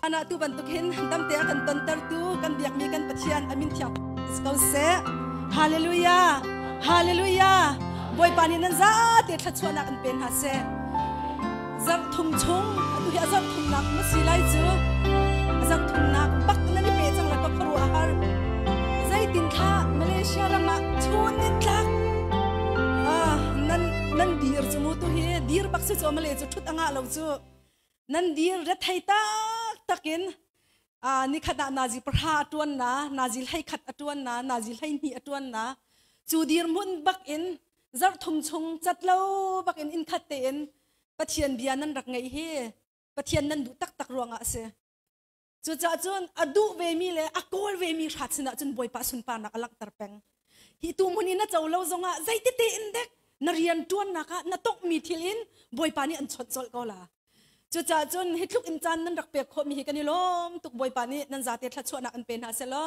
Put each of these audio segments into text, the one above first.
Ana tu bantuk hin damte a kan tontertu kan biakmi kan Pathian amin thiang ko seh. Hallelujah. Hallelujah. Bawipa nih nan zate thluachuahnak an pe hna seh. Zarh thum chung atu hi a zarh thumnak ma si lai cu. A zarh thumnak bak nan i pe cang la ka khuaruah a har. Zeitin thla Malaysia ram ah chun ni tlak ah nan nan dir cu mu tu hi dir bak si cu Malay cu thut anga lo cu. Nan dir rethei taktak in nikhat ah nazi pahra a ṭuan na, nazi 11 a ṭuan na, nazi 12 a ṭuan na. Cu dirhmun bak in zarh thum chung cat lo bak in inn khat tein Pathian bia nan rak ngeih hi Pathian nan duh taktak ruangah a si. Cucaah cun a duh vemi le a kawl vemi hrat sinah cun Bawipa sunparnak a langhter peng. Hi tu hmun i na co lo zongah zeitete in dek na rian ṭuannak ah na tonghmi thil in Bawipa nih an chawnh colh ko la. Cucaah cun hi tluk in caan nan rak pek khawhmi hi kan i lawm tuk Bawipa nih nan zate thluachuahnak an pe hna selaw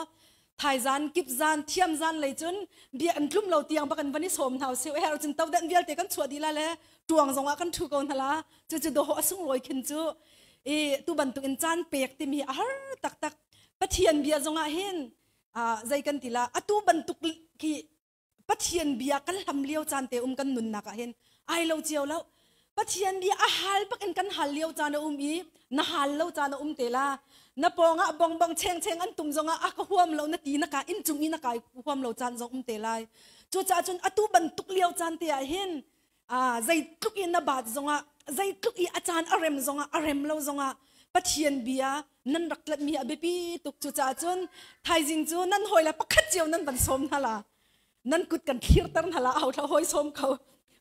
thaizan kipzan thiamzan lei cun bia an tlum lo tiang bak an van i sawm hna usih her cun todan vialte kan chuah dih la le tuang zongah kan thu ko hna la cucu dawh a sunglawi khin cu i tu bantuk in caan pek timi a har taktak Pathian bia zongah hin zei kan ti la atu bantuk khi Pathian bia kan hlam lio caan te um kan nunnak ah hin ai lo cio lo Pathian bia a hal bak in kan hal lio caan a um i na hal lo caan a um te la na pawng ah bong bong cheng cheng an tum zong ah a ka huam lo na ti na ka in cung i na kai huam lo caan zong um te lai cucaah cun atu bantuk lio caan te ah hin zeitluk i na baat zongah zeitluk i a caan a rem zongah a rem lo zongah Pathian bia nan rak tlatmi a biapi tuk cucaah cun thaizing cu nan hawi le pakhat cio nan van sawm hna la nan kut kan thlirter hna la au thla hawi sawm kho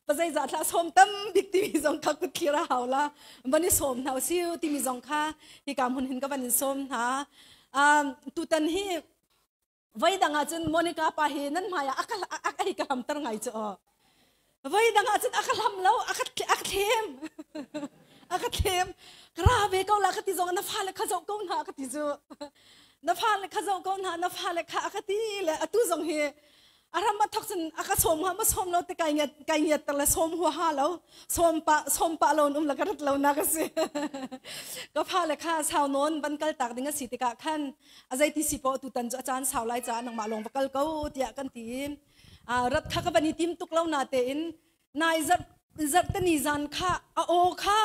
pazeizah thla sawm tam bik timi zong kha kut thlir a hau la van i sawm hna siu timi zong kha hika hmun hin ka van in sawm hna tutan hi Voi dang ah cun Monica pa hi nan hmai ah a ka hi ka hlamter ngai cu aw. Voi dang ah cun a ka hlam lo, a ka a ka thlem. A ka thlem. Ka ra ve ko la ka ti zong na fale kha zoh ko hna ka ti cu. Na fale kha zoh ko hna, na fale kha a ka ti le atu zong hi a ram a thok cun a ka sawm ha ma sawm lo te kai ngiat kai ngiat ter le sawm hua ha lo sawm pa sawm pa lo um la ka rat lo na ka si ka fa le kha sau non van kal tak ding a si tikah khan a zeiti si poh tutan cu a caan sau lai caah nangmah lawng va kal ko tiah kan ti rat kha ka van i tim tuk lo na tein nai zarh zarh te ni zan kha a aw kha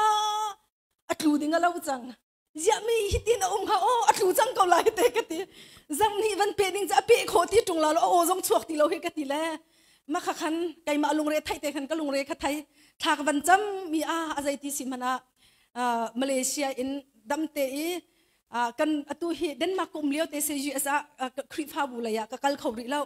a tlu ding a lo cang ziah mi hitin a um ha aw a tlu cang ko lai te ka ti zarh nih van pe ding cu a pe kho ti tung la lo a aw zong chuak ti lo hi ka ti le ma kha khan keimah lungre thai te khan ka lungre kha thai thla ka van cam mi a a zeiti si mana Malaysia in damte i kan atu hi Denmark ka um lio te se US ah Khrihfabu lei ah ka kal kho rih lo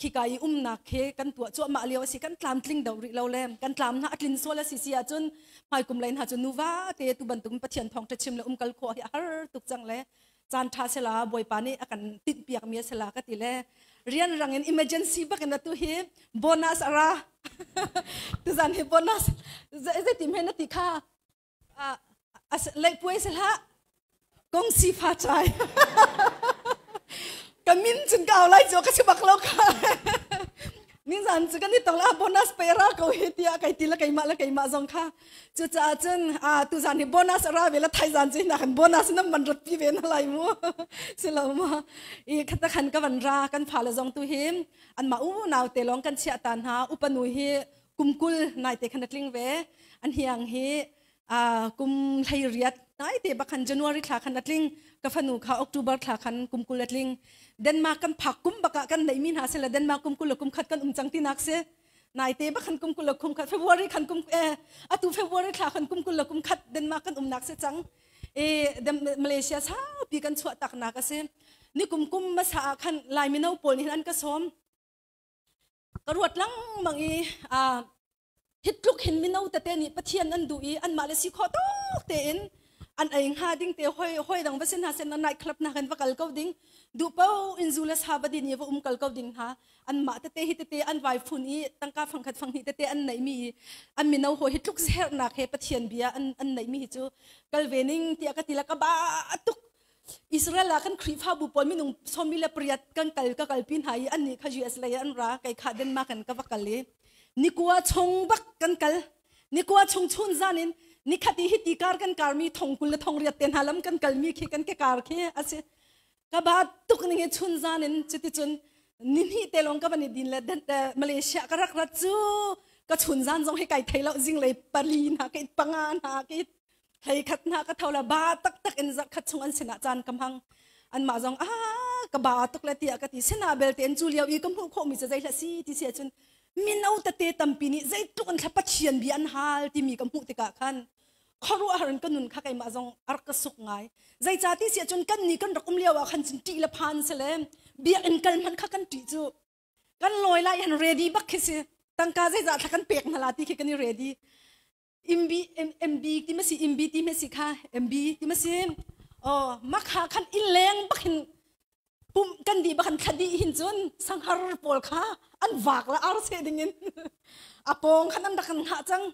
khika i umnak he kan tuah cuahmah lio a si kan tlamtling do rih lo le kan tlam hna a tlin sual a si si ahcun hmaikum lei hna cu nuva te tu bantuk Pathian thawngṭha chim le umkal khawh hi a har tuk cang le caan ṭha sela Bawipa nih a kan tinh piak mi a sela ka ti le rian rang in emergency bak in atu hi bonus ara tuzan hi bonus zei ti men na ti kha Leihpuai si hlah. Kong si fa chai. Ka min cun ka au lai cu ka si bak lo kha. Nizan cu kan i tong la bonus pe ra ko hi tiah kai ti la keimah le keimah zong kha. Cucaah cun tuzan hi bonus ra ve la thaizan cu hina kan bonus nan van rat pi ve na lai mu. Si lo ma. I khata khan ka van ra kan fa le zong tu hi an ma u nau te long kan chiah ta hna upanu hi kum 20 naite khan a tling ve an hiang hi kum 18 naite bak khan January thla khan a tling ka fanu kha October thla khan kum 20 a tling Denmark kan phak kum bakah kan neihmi hna sila Denmark kum 20 kum khat kan um cang tinak si naite bak khan kum 20 kum khat February khan kum atu February thla khan kum 20 kum khat Denmark kan umnak si cang e Malaysia saupi kan chuah taknak a si ni kum kum masa ah khan Lai mino pawl nih an ka sawm Ka ruat lengmang i hi tluk hin mino tete nih Pathian an duh i anmah le si khawh tawk tein an ei hnga ding te hoi hoi dang va sin hna sen night club na kan va kal ko ding duh po in zu le sa va din i va um kal ko ding hna anmah tete hi tete an vai phun i tangka fangkhat fanghnih tete an neih mi an mino hawi hi tluk hernak he Pathian bia an an neih mi hi cu kal ve ning tiah ka ti la ka ba tuk Israel ah kan Khrihfabu pawl minung 18 kan kal ka kalpi hna i annih kha US lei an ra kei kha Denmark in ka va kal i nikua chung bak kan kal nikua chung chun zan in Nikhat i hiti kar kan karmi thong 20 le thong riat te hna lam kan kalmi khi kan ke kar khi asi. Ka ba tuk ning i chun zan in cuticun nihnih te lawng ka van i din le Malaysia ka rak rat cu ka chun zan zong hi kai thei lo zinglei pali hna ka it panga hna ka it hlei khat hna ka tho la ba taktak in zarh khat chung an sinah caan ka hmang. Anmah zong a ka ba tuk le tiah ka ti. Sina belte in cu lio i ka hmuh khawhmi cu zei hlah si ti si ahcun mino tete tampi nih zeitluk in thla Pathian bia an hal timi ka hmuh tikah khan khuaruahhar in ka nun kha keimah zong a rak ka suk ngai. Zeicah ti si ahcun kan nih kan rak um lio ah khan cun ṭih le phan si le biakinn kal hmanh kha kan ṭih cu. Kan lawi lai han ready bak khi si. Tangka zeizah thla kan pek hna la ti khi kan i ready. MB MB ti ma si MB ti ma si kha MB ti ma si. Oh makha khan in leng bak hin pum kan di bak han thladi hin cun sanghar pawl kha an vak la ar se ding in a pong khan an rak kan ngah cang.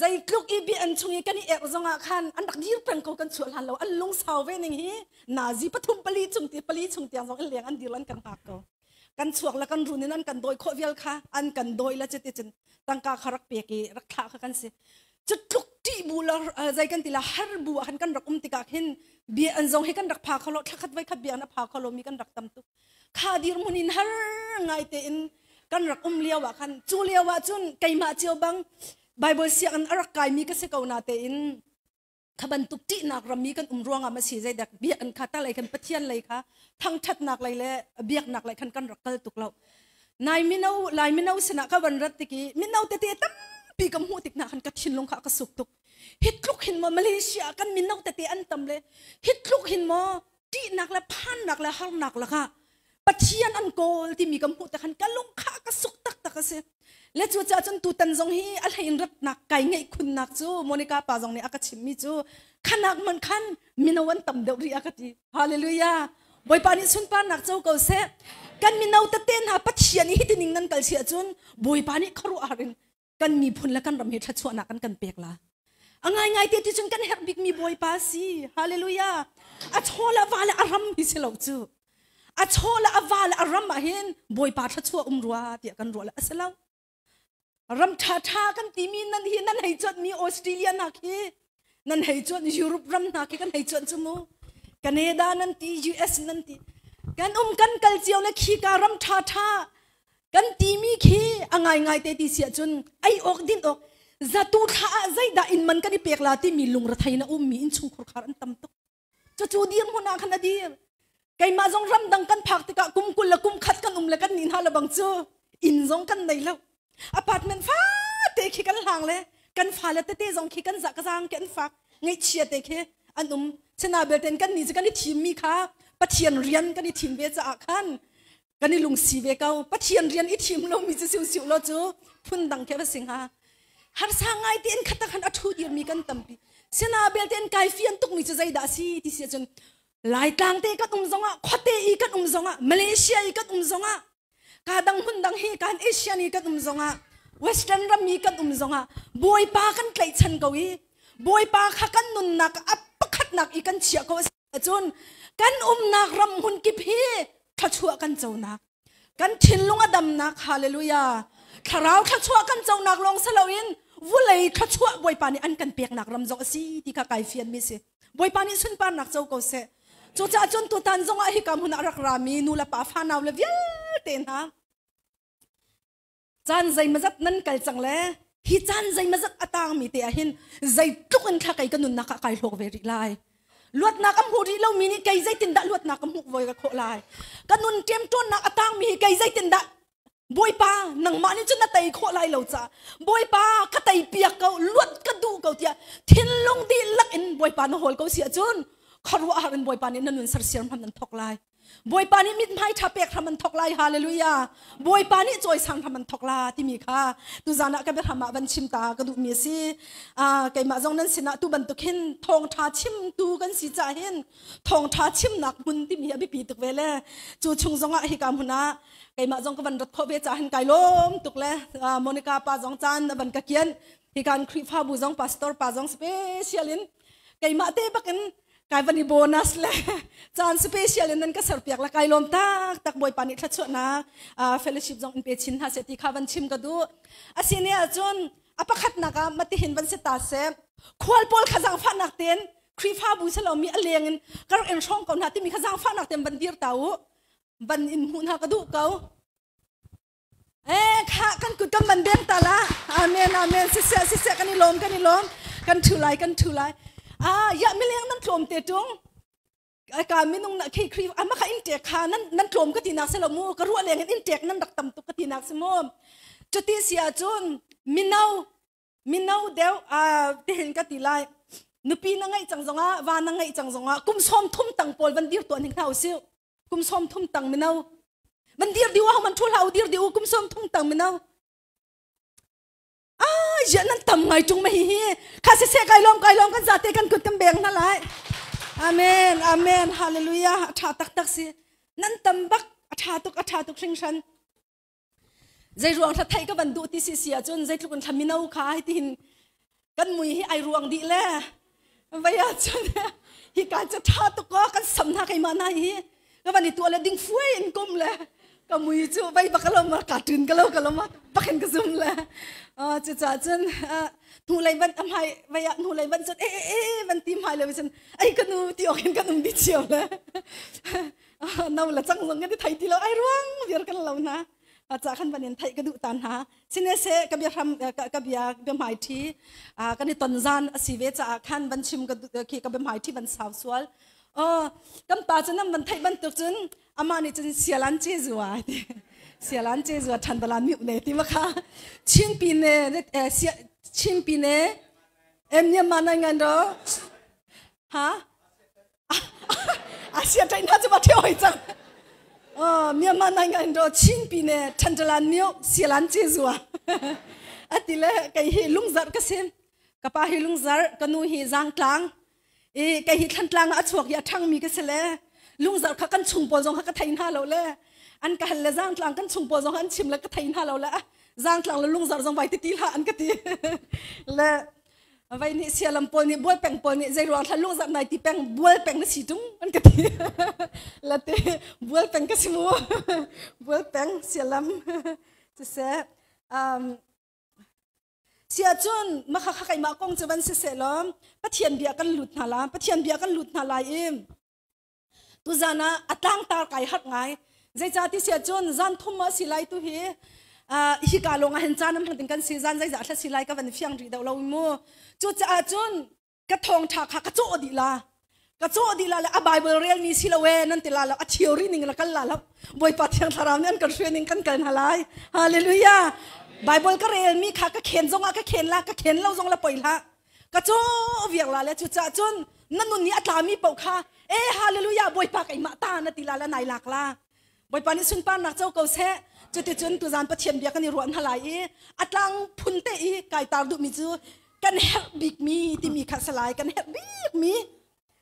Zeitluk i bia an chung i kan i ek zongah khan an rak dir peng ko, kan chuah hlan lo. An lungsau ve ning hi nazi pathum pali chung ti pali chung tiang zong in leng an dir an kan hngak ko. Kan chuak la kan run in an kan dawi khawh vial kha an kan dawi la cuti cun tangka kha rak pek i rak thlah kha kan si. Cu tluk ṭih bu la zei kan ti la har bu ah khan kan rak um tikah khin bia an zong hi kan rak pha kho lo. Thlakhat voi khat bia an pha kho lo mi kan rak tam tuk. Kha dirhmun in har ngai tein kan rak um lio ah khan, cu lio ah cun keimah cio bang Bible sianginn a rak kaimi ka si ko na tein kha bantuk ṭihnak rammi kan um ruangah ma si zeidak biakinn kha ta lei khan Pathian lei kha thangṭhatnak lei le biaknak lei khan kan rak kal tuk lo. Nai mino Lai mino sinah ka van rat tik i mino tete tampi ka hmuh tik hna khan ka thinlung kha ka suk tuk. Hi tluk hin maw Malaysia kan mino tete an tam le hi tluk hin maw ṭihnak le phannak le harnak lakah Pathian an kawl timi ka hmuh te khan ka lung kha ka suk taktak a si. Le cu caah cun tutan zong hi a hlei in ratnak kai ngeih khunnak cu Monica pa zong nih a ka chimmi cu khanak man khan mino an tam deuh rih a ka ti. Hallelujah. Bawipa nih sunparnak co ko seh. Kan mino tete hna Pathian i hiti ning nan kal si ahcun Bawipa nih khuaruahhar in kan miphun le kan ram hi thluachuahnak an kan pek la. A ngaingai te ti cun kan herh bikmi Bawipa si. Hallelujah. A chaw le a va le a ram hi si lo cu. A chaw le a va le a ram ah hin Bawipa thluachuah um rua tiah kan ruah le a si lo. Ram ṭha ṭha kan timi nan hi nan hei cuanh mi Australia nak hi nan hei cuanh, Europe ram hna khi kan hei cuanh cu mu. Canada nan ti, US nan ti, kan um kan kal cio le khi ka ram ṭha ṭha kan timi khi a ngaingai te ti si ahcun ei awk din awk zatu thla ah zeidah inn man kan i pek la timi lungrethei na ummi innchungkhur khar an tam tuk. Cucu dirhmun ah khan a dir. Keimah zong ramdang kan phak tikah kum 20 le kum khat kan um le kan nih hna le bang cu inn zong kan nei lo. Apartment fate khi kan hlang le kan fale tete zong khi kan za ka zang ke an fak ngaihchia te khi an um. China belten kan nih cu kan i thimmi kha Pathian rian kan i thim ve caah khan kan i lungsi ve ko. Pathian rian i thim lomi cu siu siu lo cu phundang khi va si hnga. Harsa ngai tein khatak han a thu dirmi kan tampi. Sina belte in kai fian tukmi cu zeidah si ti si ahcun Laitlang te kan um zongah, khuate i kan um zongah, Malaysia i kan um zongah, ka dang hmun dang hi kan Asia ni kan um zongah, Western ram mi kan um zongah Bawipa kan tlaihchan ko i Bawipa kha kan nunnak a pakhatnak i kan chiah ko ahcun kan umnak ram hmun kip hi thluachuah kan conak, kan thinlung a damnak, hallelujah, thlarau thluachuah kan conak lawng si loin vulei thluachuah Bawipa nih an kan peknak ram zong a si ti kha kai fian mi si. Bawipa nih sunparnak co ko seh. Cucaah cun tutan zong ah hika hmun ah rak rami nu le pa fanau le vialte hna caan zeimazat nan kal cang le hi caan zeimazat a tangmi te ah hin zeitluk in thla kei ka nunnak ah kai hlawk ve rih lai. Luatnak a hmuh rih lomi nih kei zeitindah luatnak ka hmuh voi ka khawh lai? Ka nun ṭemṭawnnak a tangmi hi kei zeitindah Bawipa nangmah nih cun na tei khawh lai lo caah Bawipa ka tei piak ko, luat ka duh ko tiah thinlung dihlak in Bawipa na hawl ko si ahcun khuaruahhar in Bawipa nih na nun sersiam hram nan thawk lai. Bawipa nih mithmai ṭha pek hram an thawk lai. Hallelujah. Bawipa nih cawisang hram an thawk la timi kha tuzan ah ka biahram ah van chim ta ka duhmi a si. Keimah zong nan sinah tu bantuk hin thawngṭha chimtu kan si caah hin thawngṭha chimnak hmun timi hi a biapi tuk ve le cu chung zongah hika hmun ah keimah zong ka van rat khawh ve caah hin kai lawm tuk le Monica pa zong caan na van ka kian. Hikan Khrihfabu zong pastor pa zong special in keimah te bakin kai van i bonus le caan special in nan ka serpiak la kai lawm tak tak. Bawipa nih thluachuahnak fellowship zong in pe chin hna seh ti kha van chim ka duh. Asine ahcun a pakhatnak ah matihin van si ta seh. Khual pawl kha zaangfahnak tein Khrihfabu si lomi a leng in ka rak in hrawng ko hna timi kha zaangfahnak tein van dir ta u. Van in hmuh hna ka duh ko. Eh kha kan kut kan van beng ta la. Amen amen siseh siseh kan i lawm kan i lawm. Kan thu lai kan thu lai. Ah ya mileng nan tlawm te tung. Ka minung na khi Khrih ama kha in tek kha nan nan tlawm ka ti nak si lo mu ka ruah leng in in tek nan rak tam tuk ka ti nak si mu. Cuti si ahcun mino mino deuh tihin ka ti lai nupi na ngeih cang zongah va na ngeih cang zongah kum sawm thum tang pawl van dir tuah ning hna usih kum sawm thum tang mino van dir diu ho man thu hlah u dir diu kum sawm thum tang mino ah ya nan tam ngai tung ma hi hi kha se se kai lom kai lom kan zate kan kut kan beng hna lai amen amen hallelujah a tha tak tak si nan tam bak a tha tuk a tha tuk hringhran Zei ruang thla theih ka van duh ti si si ahcun zeitluk in thla mino kha hi tihin kan mui hi ai ruang dih le vai ahcun hi ka cu tha tuk ko kan sam hna keimah hna hi ka van i tuah le ding fuai in kum le ka mui cu vai bak lo ma ka tun ka lo ka lo ma bakin ka zum le cu ca cun hnu lei van amhai vai ah hnu lei van cun e e e van ti hmai le cun ai ka nu ti ok in kan um di cio le no la cang zong kan i thei ti lo ai ruang viar kan lo na ca khan van in theih ka duh tan hna sine se ka bia hram ka bia bia hmai thi kan i ton zan a si ve caah khan van chim ka khi ka bia hmai thi van sau sual kan pa cu nam van theih bantuk cun amah nih cun sialan che zua ti sialan che zua than dalan mi ne ti ma kha chin pi ne chin pi ne em Myanmar nai ngan ro ha Asia ṭai hna cu ma ṭheo hoi cang. Myanmar nai ngai ro Chin pi ne Thantalan mio sialan che zua. Ati le kei hi lungzar ka sim. Ka pa hi lungzar, ka nu hi zangtlang. I kei hi thlantlang a chuak i a ṭhang mi ka si le lungzar kha kan chung pawl zong kha ka thei hna lo le an ka hal le zangtlang kan chung pawl zong an chim le ka thei hna lo le zangtlang le lungzar zong vai ti ti hlah an ka ti le Vai nih sialam pawl nih bual peng pawl nih zei ruang thla lungzarh nai ti peng bual peng na si tung an ka ti. Late bual peng ka si mu. Bual peng sialam. Siseh um, sia cun makha kha keimah kong cu van siseh law Pathian bia kan lut hna la Pathian bia kan lut hna lai i Tuzan ah a tlangtar kai harh ngai. Zeicah ti sia cun zan thum ah si lai tu hi hi ka lawng ah hin caan am hlang kan si zan zeizah thla si lai ka van fiang rih deuh lo mu. Cucaah cun ka thawngtha kha ka cawh dih la. Ka cawh dih la le a Bible rel mi si lo e nan ti la lo a theory ning la kal la lo. Bawipa thiang thlarau nih an kan hruai ning kan kal hna lai. Hallelujah. Bible ka rel mi kha ka khen zong ah ka khen la ka khen lo zong la poi hlah. Ka caw viar la le cucaah cun na nun i a tlami paoh kha e hallelujah Bawipa keimah ta na ti la la nai lak la. Bawipa nih sunparnak co ko seh. Cuticun tuzan Pathian bia kan i ruah hna lai i a tlang phun te i kai tar duhmi cu kan herh bikmi timi kha si lai kan herh bikmi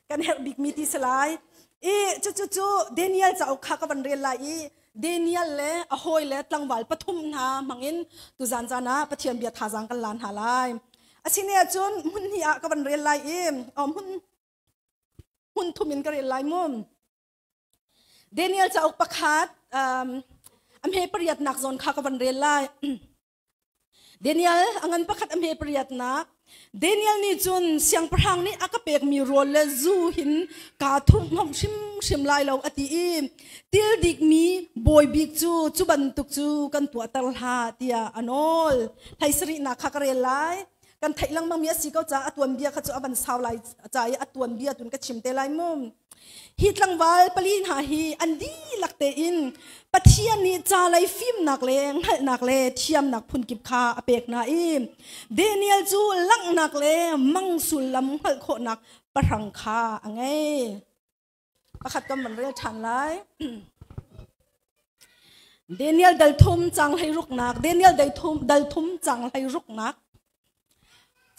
kan herh bikmi ti si lai. I cucu cu Daniel cauk kha ka van rel lai i Daniel le a hawi le tlangval pathum hna hmangin tuzan zan ah Pathian bia thazaang kan lan hna lai. Asine ahcun hmun hnih ah ka van rel lai i hmun hmun thum in ka rel lai mu. Daniel cauk pakhat a hme pariatnak zawn kha ka van rel lai. Daniel a ngan pakhat a hme pariatnak Daniel nih cun siangpahrang nih a ka pekmi rawl le zu hin kaa thurhhnawmh hrimhrim lai lo a ti i til dikmi bawi bik cu cu bantuk cu kan tuahter hlah tiah a nawl. Hlei sarihnak kha ka rel lai. Kan theih lengmangmi a si ko caah a tuanbia kha cu a van sau lai ca i a tuanbia tun ka chim te lai mu. Hi tlangval pali hna hi an dihlak tein Pathian nih ca lei fimnak le hngalhnak le thiamnak phunkip kha a pek hna i Daniel cu langhnak le mang sullam hngalh khawhnak pahrang kha a ngei. Pakhat kan van rel ṭhan lai. Daniel dal thum cang hlei ruknak Daniel dal thum dal thum cang hlei ruknak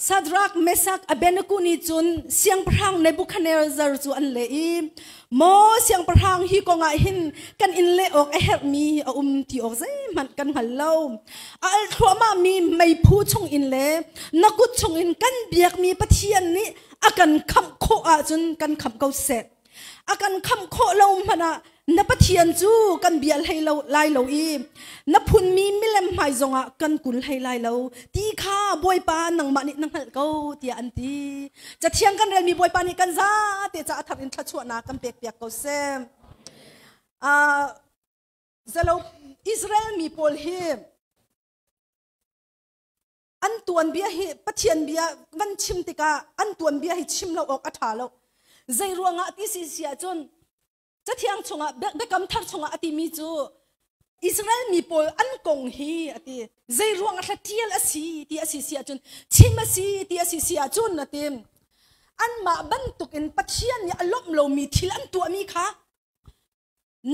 Shadrach, Meshach, Abednego nih cun siangpahrang Nebuchadnezzar cu an leh i, Maw siangpahrang, hi kong ah hin kan in leh awk a herhmi a um ti awk zeihmanh kan hngal lo. A al thluahmahmi meiphu chungin le na kut chungin kan biakmi Pathian nih a kan khamh khawh ahcun kan khamh ko seh. A kan khamh khawh lo hmanh ah Na Pathian cu kan bia hlei lo lai lo i na phunmi milem hmai zongah kan kul hlei lai lo ti kha Bawipa nangmah nih na hngalh ko tiah an ti. Cathiang kan relmi Bawipa nih kan zate ca a thar in thluachuahnak kan pekpiak ko seh. Zalo Israel mi pawl hi an tuanbia hi Pathian bia van chim tikah an tuanbia hi chim lo awk a ṭha lo. Zei ruangah ti si si ahcun Cathiang chungah Biakam Thar chungah a timi cu Israel mi pawl an kong hi a ti. Zei ruang ah ṭial a si ti a si si ahcun chim a si ti a si si ahcun a ti. Anmah bantukin Pathian nih a lawmh lomi thil an tuahmi kha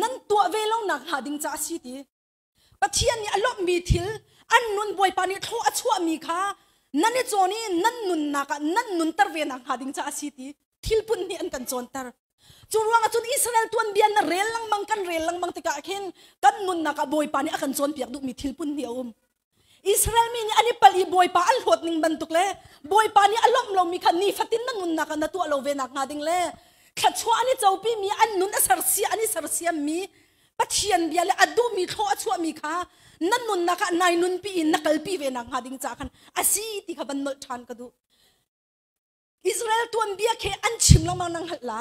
nan tuah ve lo nak hnga ding ca a si ti. Pathian nih a lawmhmi thil an nun Bawipa nih thlaw a chuahmi kha nan i cawn i nan nunnak ah nan nunter ve nak hnga ding caah a si ti thil phun nih an kan cawnter. Cu ruangah cun Israel tuanbia na rel lengmang kan rel lengmang tikah khin kan nunnak ah Bawipa nih a kan cawnpiak duhmi thil phun hnih a um. Israel mi nih an i palh i Bawipa an hlawt ning bantuk le Bawipa nih a lawmh lomi kha nifatin na nunnak ah na tuah lo ve nak hnga ding le thluachuah an i copi mi an nun a sersia an i sersiam mi Pathian bia le a duhmi thlaw a chuahmi kha na nunnak ah nai nunpi in na kalpi ve nak hnga ding ca khan a si ti kha van nolh ṭhan ka duh. Israel tuanbia khi an chim lengmang nang hngalh la.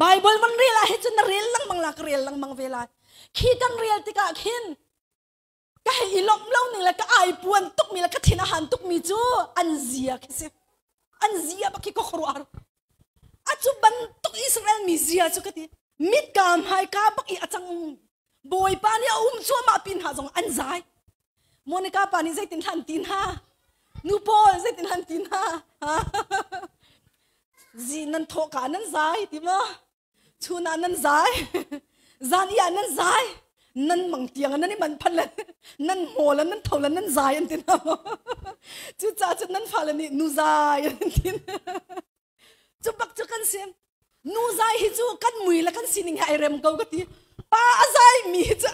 Bible van rel ah hi cun na rel lengmang la ka rel lengmang ve lai. Khi kan rel tikah khin ka hei i lawmh lo ning le ka ai puan tukmi le ka thin a han tukmi cu an zia khi si an zia bak khi ka khuaruahhar a cu bantuk Israel mi zia cu ka ti mit ka hmai ka bak i a cang bawipa nih a um cuahmah pin ha zong an zai Monica pa nih zeitin hlan ti hna nu pawl zeitin hlan ti hna zi nan thawh ka nan zai ti maw Chun ah nan zai, zan i ah nan zai, nan mang tiang nan i man phan le nan hmaw le nan tho le nan zai an ti hna maw? Cucaah cun nan fale nih nu zai an ti. Cu bak cu kan si. Nu zai hi cu kan mui le kan sining he ai rem ko ka ti. Pa a zai mi hi cu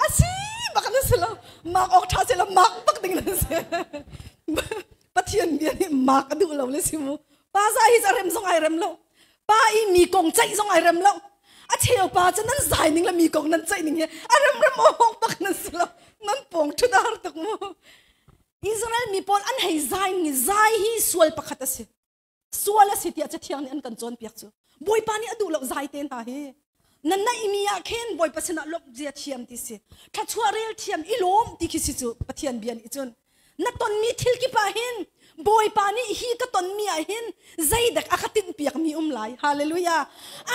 a si bak na si lo. Mak awk ṭha si lo, mak bak ding na si. Pathian bia nih mak a duh lo le si mu. Pa zai hi cu a rem zong ai rem lo. Pa i mi kong ceih zong ai rem lo. A cheu pa cu nan zai ning le mi kong nan ceih ning hi a rem rem awk bak nan si lo. Nan pawng ṭhut a har tuk mu. Israel mi pawl an hei zai ni zai hi sual pakhat a si. Sual a si tiah Cathiang nih an kan cawnpiak cu. Bawipa nih a duh lo zai te hna hi. Na naihmi ah khin Bawipa sinah lawmh zia thiam ti si. Thluachuah rel thiam i lawm ti khi si cu Pathian bia nih cun. Na tonmi thil kip ah hin Bawipa nih hi ka tonmi ah hin zeidek a ka tinhpiakmi um lai. Hallelujah.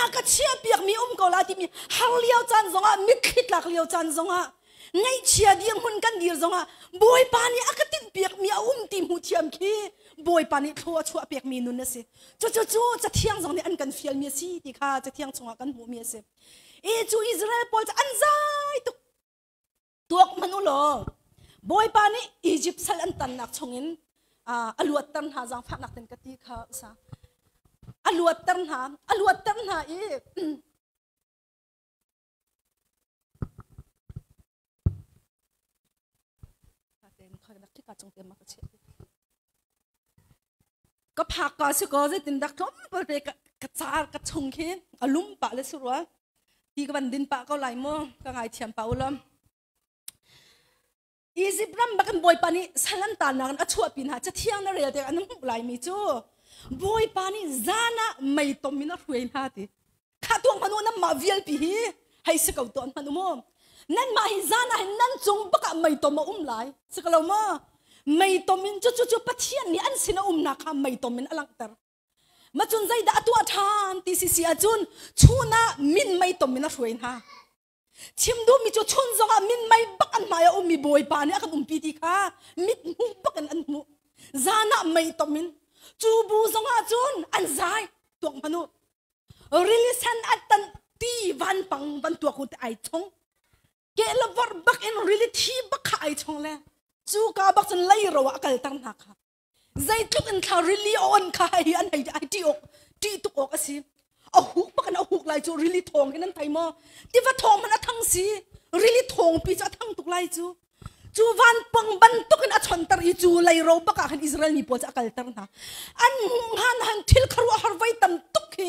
A ka chiahpiakmi um ko lai timi har lio caan zongah mitthli tlak lio caan zongah ngaihchia dirhmun kan dir zongah Bawipa nih a ka tinhpiakmi a um ti hmuh thiam khi Bawipa nih thlua a chuah pekmi nun a si. Cucu cu Cathiang zong nih an kan fialmi a si ti kha Cathiang chungah kan hmuhmi a si. I cu Israel pawl cu an zai tuk. Tuak hmanh u law Bawipa nih Egypt sal an tannak chungin a luatter hna zaangfahnak ten ka ti kha sa. A luatter hna, a luatter hna i Ka phak ka si ko zeitin dak tlawmpal te ka car ka chung khi a lum pah le si rua ti ka van din pah ko lai mu ka ngaithiam pa ulam Egypt ram bak in Bawipa nih sal an tannak in a chuahpi hna cathiang na rel te an hmuh lai mi cu Bawipa nih zan ah mei tom in a hruai hna ti kha tuang hmanh u nan mah vialpi hi hei si ko tuan hmanh u mu nan mah hi zan ah hin nan cung bak ah mei tom a um lai si ko lo maw mei tom in cu cu cu Pathian nih an sin a umnak kha mei tom in a langhter ma cun zeidah a tuah ṭhan ti si si ahcun chun ah min mei tom in a hruai hna Chim duhmi cu chun zongah minmei bak an hmai a ummi Bawipa nih a kan umpi ti kha mit hmuh bak in an hmuh. Zan ah mei tom in cu bu zongah cun an zai tuak hmanh u. Rili sen a tan ti vanpang van tuak u te ai chong. Ke le vorh bak in rili thi bak kha ai chong le cu ka bak cun lei ro ah a kalter hna kha. Zeitluk in thla rili on kha hi an hei ai ṭih awk ṭih tuk awk a si. A huk bak in a huk lai cu rili thawng hin an thei maw? Tiva thawng hmanh a thang si. Rili thawng pi cu a thang tuk lai cu. Cu vanpang bantuk in a chonter i cu leiro bak ah khan Israel mi pawl cu a kalter hna. An hmuh hngan han thil khuaruahhar voi tam tuk hi.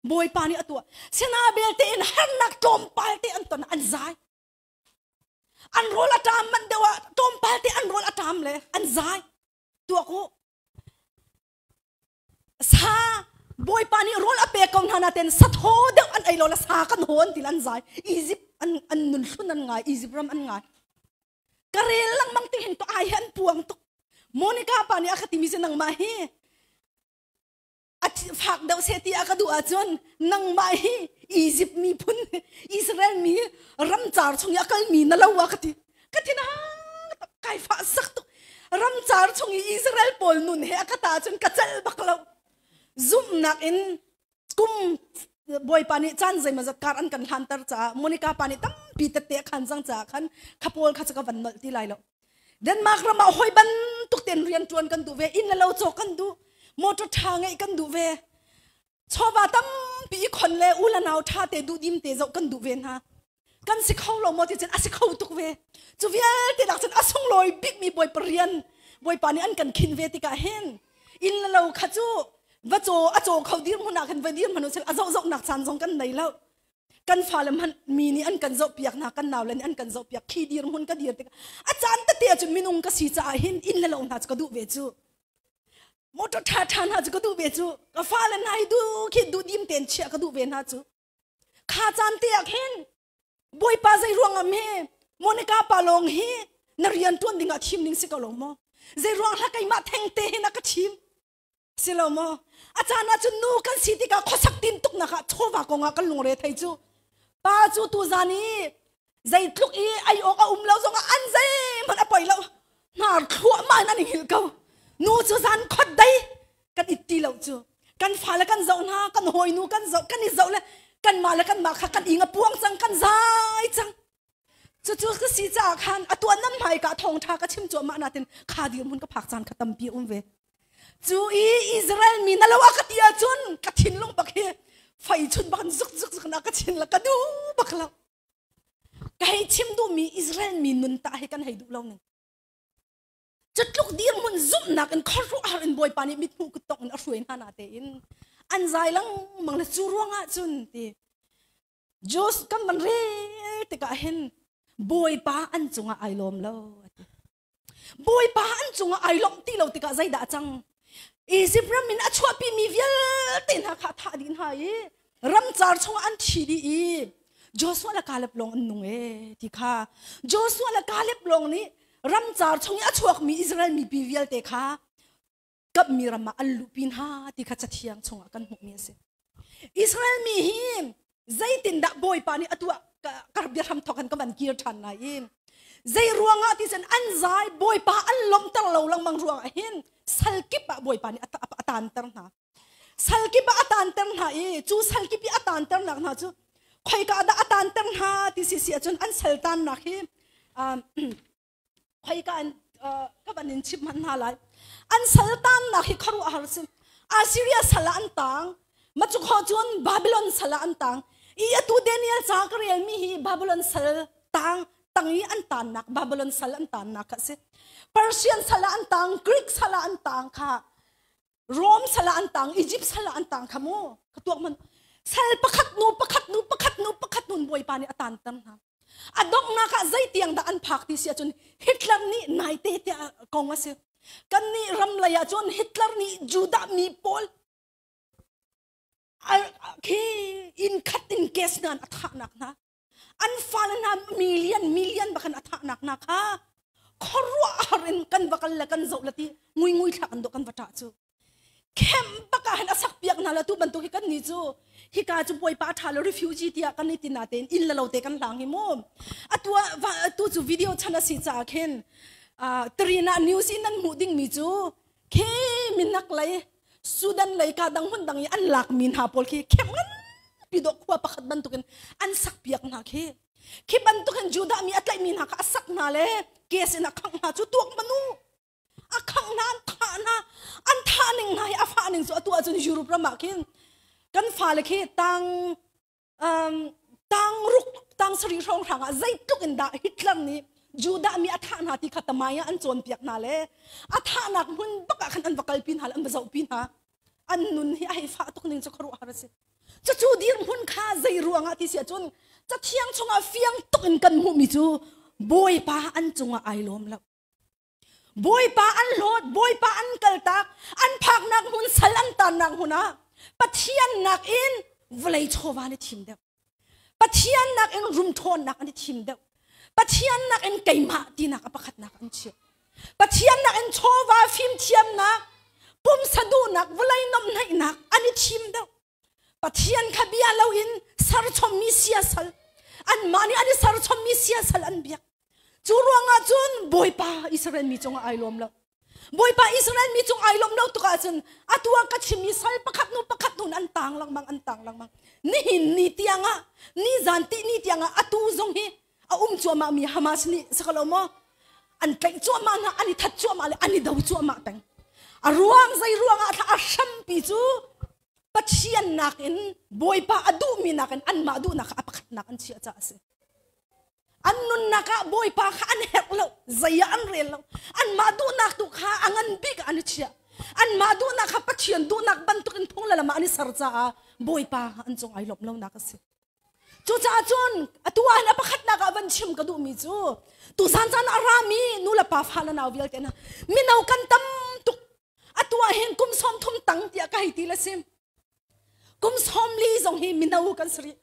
Bawipa nih a tuah. Sina belte in harnak tlawmpal te an ton an zai. An rawl a ṭam manh deuh ah tlawmpal te an rawl a ṭam le an zai. Tuak u. Sa Bawipa nih rawl a pek ko hna naten sathaw deuh an ei lo la sa kan hawn ti an zai. Egypt an an nun hlun an ngai, Egypt ram an ngai. Ka rel lengmang ti hin to ai hi an puang tuk. Monica pa nih a ka timi si nangmah hi a fak deuh seh ti a ka duh ahcun nangmah hi Egypt miphun Israel mi ramcar chung i a kalmi na lo a ka ti ka thin kai fah sak tuk ramcar chung i Israel pawl nun he a ka ta cun ka celh bak lo zumhnak in kum bawipa nih caan zeimawzat kar an kan hlanter caah Monica pa nih tampi tette a khan cang caah khan kha pawl kha cu ka van nolh ti lai lo Denmark ram ah hoi bantuk ten rian ṭuan kan duh ve inn le lo cawk kan duh motor ṭha ngeih kan duh ve chawva tampi i khon le u le nau ṭha te duh dim te zoh kan duh ve hna kan si kho lo maw ti cun a si kho tuk ve cu vialte nak cun a sunglawi bikmi bawipa rian bawipa nih an kan khin ve tikah hin inn le lo kha cu va caw a caw kho dir hmun ah khan va dir hmanh usih a zoh zoh nak caan zong kan nei lo kan fale hmanh mi nih an kan zoh piak hna kan nau le nih an kan zoh piak khi dir hmun ka dir tikah a caan tete ah cun minung ka si caah hin inn le lo hna cu ka duh ve cu motor ṭha ṭha hna cu ka duh ve cu ka fale hna hi duh khi duh dim tein chiah ka duh ve hna cu Kha caan te ah khin Bawipa zei ruang am hi Monica pa lawng hi na rian tuan ding ah thim ding si ko lo maw? Zei ruang hla keimah theng te hin a ka thim? Si lo maw? A caan ah cun nu kan si tikah khuasak tin tuk nak ah chawva kong ah kan lungre thei cu. Pa cu tu zan i zeitluk i ai awk a um lo zong ah an zeihmanh a poi lo. Hnar thluahmah in an i hngilh ko. Nu cu zan khot dei kan it ti lo cu kan fale kan zoh hna kan hawinu kan zoh kan i zoh le kanmah le kanmah kha kan ing a puang cang kan zai cang cucu ka si caah khan a tuan nan hmai ka thawngtha ka chim cuahmah natin kha dirhmun ka phak caan kha tampi um ve cu i Israel mi na lo a ka ti ahcun ka thinlung bak hi fei chun bak zuk zuk zuk na ka chin la ka du bak lo ka hei chim duhmi Israel mi nun ta hi kan hei duh lo ning Cutluk dirhmun zumhnak in khuaruahhar in Bawipa nih mithmuh kuttongh in a hruai hna na tein an zai lengmang le cu ruangah cun ti Jos kan van rel tikah hin Bawipa an cungah ai lawm lo ati. Bawipa an cungah ai lawmh ti lo tikah zeidah a cang? Egypt ram in a chuahpi mi vialte hna kha thah dih hna i ramcar chungah an thi dih i Joshua le Caleb lawng an nung e ti kha Joshua le Caleb lawng nih ramcar chung i a chuakmi Israel mipi vialte kha kapmi ram ah an luhpi hna ti kha cathiang chungah kan hmuhmi a si. Israel mi hi zeitindah Bawipa nih atu ah ka biahram thawk in ka van kir ṭhan lai i zei ruangah ti cun an zai Bawipa an lawmhter lo lengmang ruangah hin sal kip ah Bawipa nih a taanter hna. Sal kip ah a taanter hna i cu sal kip i a taanternak hna cu khoika dah a taanter hna ti si si ahcun an sal taannak hi khoika in ka van in chim hmanh hna lai an sal taannak hi khuaruahhar si Assyria sal ah an taang ma cu kho cun Babylon sal ah an taang i atu Daniel ca ka relmi hi Babylon sal taang tang i an taannak Babylon sal an taannak kha si Persian sal ah an taang Greek sal ah an taang kha Rome sal ah an tang Egypt sal ah an tang kha mu ka tuak man sal pakhat nu pakhat nu pakhat nu pakhat nun bawipa nih a tan ter hna a donghnak ah zeitiang dah an phak ti si ahcun Hitler nih naite tiah kong a si kan nih ram lei ah cun Hitler nih Judah mi pawl khi in khat in kes nan a thahnak hna an fale hna million million bakan a thahnak hna kha khuaruahhar in kan va kal le kan zoh le ti ngui ngui thlak an dawh kan va ṭah cu khem bak ah hin a sak piak hna la tu bantuk hi kan ni cu hika cu bawipa ṭha lo refugee tiah kan i tina tein inn le lo te kan hlang hi mu atu atu cu video chan a si caah khin Trina news in nan hmuh ding mi cu khi minak lei Sudan lei ka dang hmun dang i an lak mi hna pawl khi khem ngan pi dawh khua pakhat bantukin an sak piak hna khi khi bantukin Judah mi a tlaih mi hna kha a sak hna le kes in a khangh hna cu tuak manu a khangh hna an thah hna an thah ning hna hi a fah ning cu atu ahcun Europe ram ah khin kan fale khi tang tang ruk tang sarih hrawng hrang ah zeitluk in dah Hitler nih Judah mi a thah hna ti kha tamai ah an cawnpiak hna le a thahnak hmun bak ah khan an va kalpi hna le an va zohpi hna an nun hi a hei fah tuk ning cu khuaruahhar a si. Cucu dirhmun kha zei ruangah ti si ahcun Cathiang chungah fiang tuk in kan hmuhmi cu Bawipa an cungah ai lawm lo. Bawipa an hlawt, Bawipa an kaltak, an phaknak hmun sal an tannak hmun ah Pathian nakin vawlei chawva an i thim deuh. Pathian nakin rumṭhawnnak an i thim deuh. Pathian nakin keimah tinak a pakhatnak an chiah. Pathian nakin chawva fimthiamnak, pumsa duhnak, vawlei nomhnaihnak an i thim deuh. Pathian kha bia loin serchommi siasal anmah nih an i serchommi siasal an biak. Cu ruangah cun Bawipa Israel mi cungah ai lawm lo. Bawipa Israel mi cung ai lawm lo tuk ahcun atu ah ka chimmi sal pakhat hnu pakhat hnu an tang lengmang an tang lengmang. Nihin ni tiangah ni zan ti ni tiangah atu zong hi a um cuahmah mi Hamas nih sakalo maw an tlaih cuahmah hna an i that cuahmah le an i do cuahmah peng. A ruang zei ruangah thla a hrampi cu Pathian nakin Bawipa a duhmi nakin anmah duhnak kha a pakhatnak an chiah caah a si. An nunnak ah Bawipa kha an herh lo, zei ah an rel lo. Anmah duhnak tu kha a ngan bik ah an i chiah. Anmah duhnak kha Pathian duhnak bantukin phung le lam ah an i ser caah Bawipa an cung ai lawmh lonak a si. Cucaah cun atu ah hin a pakhatnak ah van chim ka duhmi cu tuzan caan a rami nu le pa fa le nau vialte hna mino kan tam tuk. Atu ah hin kum 30 tang tiah ka hei ti le sim. Kum 40 zong hi mino kan si rih.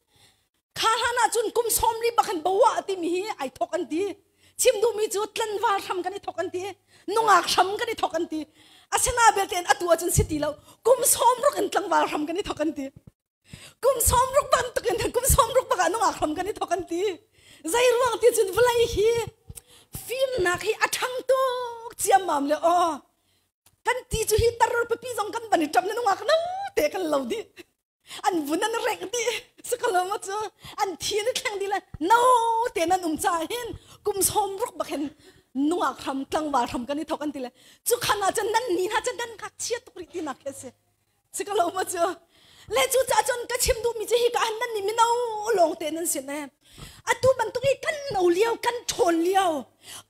Kha hlan ah cun kum 40 bak hin bawa timi hi ai thok an ti. Chim duhmi cu tlanval hram kan i thok an ti. Nungak hram kan i thok an ti. Asina belte in atu ah cun si ti lo. Kum 60 in tlangval hram kan i thok an ti. Kum 60 bantuk in kum 60 bak ah nungak hram kan i thok an ti. Zei ruang ti cun vawlei hi fimnak hi a ṭhang tuk ciammam le aw kan ti cu hi tar pipi zong kan van i ṭap le nungak no te kan lo dih an vun an reng dih sakalo ma cu an thi an i thleng dih le no te nan um ca hin kum 60 bak hin nungak hram tlangval hram kan i thok an ti le cu khan ah cun nan ni hna cun nan ngakchia tuk rih ti nak khi a si. Si ka lo ma cu le cu ca cun ka chim duhmi cu hi ka han nan nih mino lawng te nan sin e atu bantuk i kan no lio kan ṭhawn lio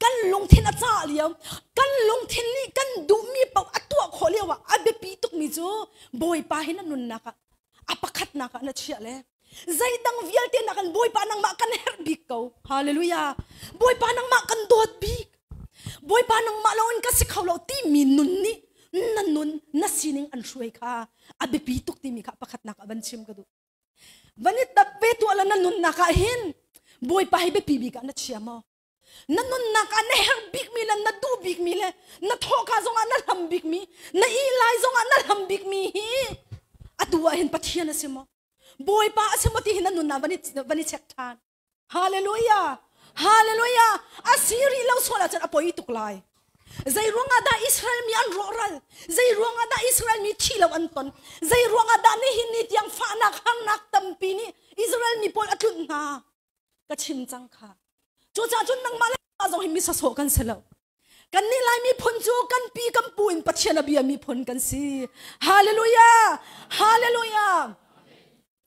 kan lungthin a cah lio kan lungthin nih kan duhmi paoh a tuah khawh lio ah a biapi tukmi cu Bawipa hi na nunnak ah a pakhatnak ah na chiah le zeidang vialte nakin Bawipa nangmah kan herh bik ko hallelujah Bawipa nangmah kan dawt bik Bawipa nangmah loin ka si kho lo timi nun nih na nun na sining an hruai kha a biapi tuk timi kha pakhatnak ah van chim ka duh. Van i tap ve tuah la na nunnak ah hin Bawipa hi biapi bik ah na chia maw? Na nunnak ah na herh bikmi le na duh bikmi le na thawhka zongah na hlam bikmi na ih lai zongah na hlam bikmi hi atu ah hin Pathian a si maw? Bawipa a si maw ti hi na nunnak van i check ṭhan. Hallelujah! Hallelujah! A si rih lo sual ahcun a poi tuk lai. Zei ruangah dah Israel mi an rawhral? Zei ruangah dah Israel mi thi lo an ton? Zei ruangah dah nihin ni tiang fahnak harnak tampi nih Israel mi pawl a tlunh hna? Ka chim cang kha. Cucaah cun nangmah le zong hi mi sawsawh kan si lo. Kan nih Lai miphun cu kan pi kan pu in Pathian a bia miphun kan si. Hallelujah! Hallelujah!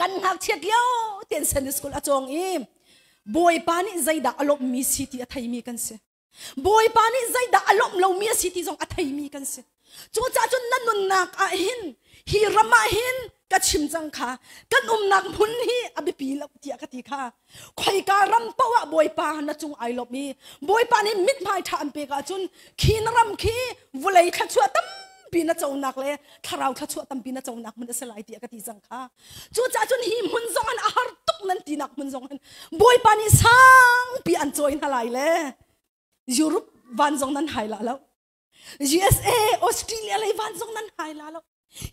Kan ngakchiat lio tein Sunday school a cawng i Bawipa nih zeidah a lawmhmi si ti a theimi kan si. Bawipa nih zeidah a lawmh lomi a si ti zong a theimi kan si. Cucaah cun na nunnak ah hin hi ram ah hin ka chim cang kha kan umnak hmun hi a biapi lo tiah ka ti kha khoika ram paoh ah Bawipa na cung ai lawmh i Bawipa nih mithmai ṭha an pek ahcun khi na ram khi vawlei thluachuah tampi na conak le thlarau thluachuah tampi na conak hmun a si lai tiah ka ti cang kha cucaah cun hi hmun zong an a har tuk nan tinak hmun zong hin Bawipa nih sangpi an cawi hna lai le Europe van zong nan hai la lo USA Australia lei van zong nan hai la lo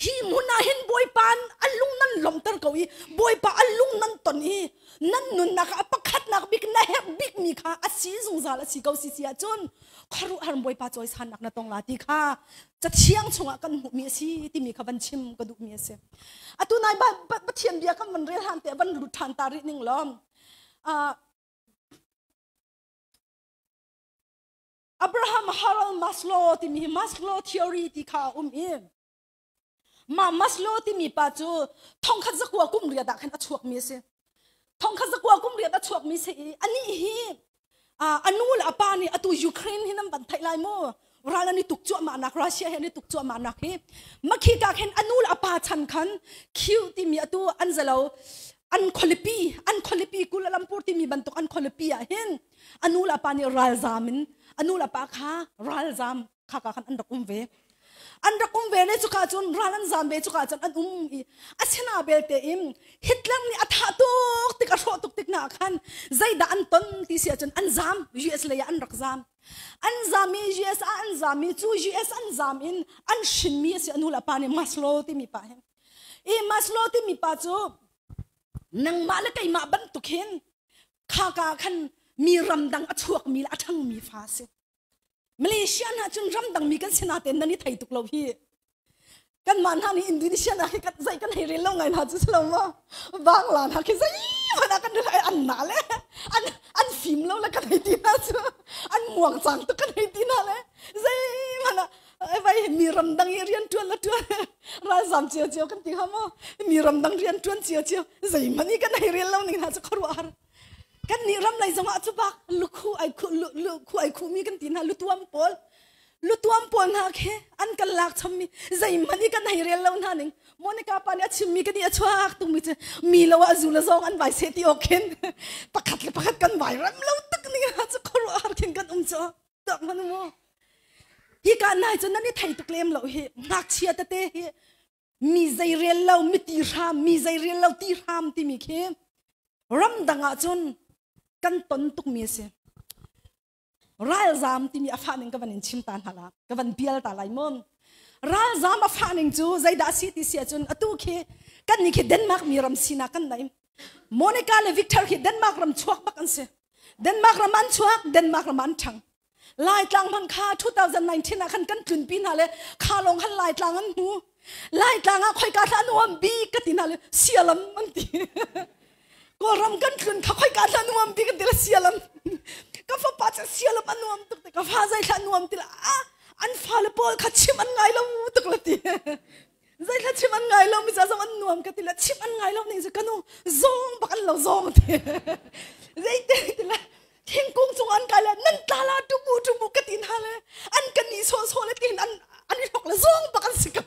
hi hmun ah hin Bawipa a lung nan lawmter ko i Bawipa a lung nan ton i nan nunnak ah pakhatnak bik na herh bikmi kha a si zungzal a si ko si si ahcun khuaruahhar Bawipa cawisannak na tong la ti kha cathiang chungah kan hmuhmi a si timi kha van chim ka duhmi a si atu nai Pathian bia kan van rel han te van lut than ta rih ning lawm Abraham Harold Maslow timi hi Maslow theory ti kha a um i mah Maslow timi pa cu thongkhat zakua kum riat ah khan a chuakmi a si. Thongkhat zakua kum riat a chuakmi si i anih hi a nu le a pa nih atu Ukraine hi nan van theih lai mu. Ral an i tuk cuahmah nak Russia he an i tuk cuahmah nak hi makhi ka khin anu le apa chan khan Q timi atu an zalo an khualipi an khualipi Kuala Lumpur timi bantuk an khualipi ah hin anu le apa nih ralzam in anu le pa kha ralzam kha ka khan an rak um ve an rak um ve le cuka cun ral an zam ve cuka cun an um i asina belte in Hitler nih a thah tuk tik a hrawh tuk tik na khan zeidah an ton ti si ahcun an zam US lei ah an rak zam an zam i US ah an zam i cu US an zam in an hrinmi a si anu le pa nih Maslow timi pa hin i Maslow timi pa cu nangmah le keimah bantuk hin khaka khan mi ramdang a chuakmi le a ṭhangmi fa a si Malaysia hna cun ramdang mi kan si natein nan i thei tuk lo hi kanmah hna nih Indonesia hna khi zei kan hei rel lo ngai hna cu si lo maw Bangla hna khi zei hmanh ah kan rel an na le an an fim lo le kan hei ti hna cu an muang cang tuk kan hei ti hna le zei hmanh ah vai mi ramdang i rian ṭuan la ṭuan ralzam cio cio kan ti hnga maw mi ramdang rian ṭuan cio cio zeihmanh i kan hei rel lo ning hna cu khuaruah har kan nih ram lei zongah cu bak lukhu ai khu lukhu ai khu mi kan ti hna lutuam pawl lutuam pawl hna khi an kan lak chom mi zeihmanh i kan hei rel lo hna ning Monica pa nih a chim mi kan i a chuak tung mi cu mi lo ah zu le zong an vai se ti awk khin pakhat le pakhat kan vai ram lo tuk ning ha cu khuaruah har khin kan um cu tak man mu hi ka nai cu nan i thei tuk lem lo hi ngakchia tete hi mi zei rel lo mi ti hram mi zei rel lo ti hram timi khi ramdang ah cun kan ton tukmi a si ralzam timi a fah ning ka van in chim ta hna la ka van bial ta lai mu ralzam a fah ning cu zeidah a si ti si ahcun atu khi kan nih khi Denmark mi ram sinak kan nei Monica le Victor khi Denmark ram chuak bak an si Denmark ram an chuak Denmark ram an ṭhang Laitlang hmanh kha 2019 ah khan kan tlunpi hna le kha lawng khan Laitlang an hmu. Laitlang ah khoika thla nuam bik ka ti hna le sialam an ti. Kawlram kan tlun kha khoika thla nuam bik an ti le sialam. Ka fapa cu sialam a nuam tuk te ka fa zei thla nuam ti le ah an fale pawl kha chim an ngai lo tuk le ti. Zei thla chim an ngai lo mi ca zong an nuam ka ti le chim an ngai lo ning cu kanu zong bak an lo zong ti. Zei te ti le thingkung cung an kai le nan tla la tumu tumu ka ti hna le an kan ni sawh sawh le tin an an i hlok le zong bak an si ka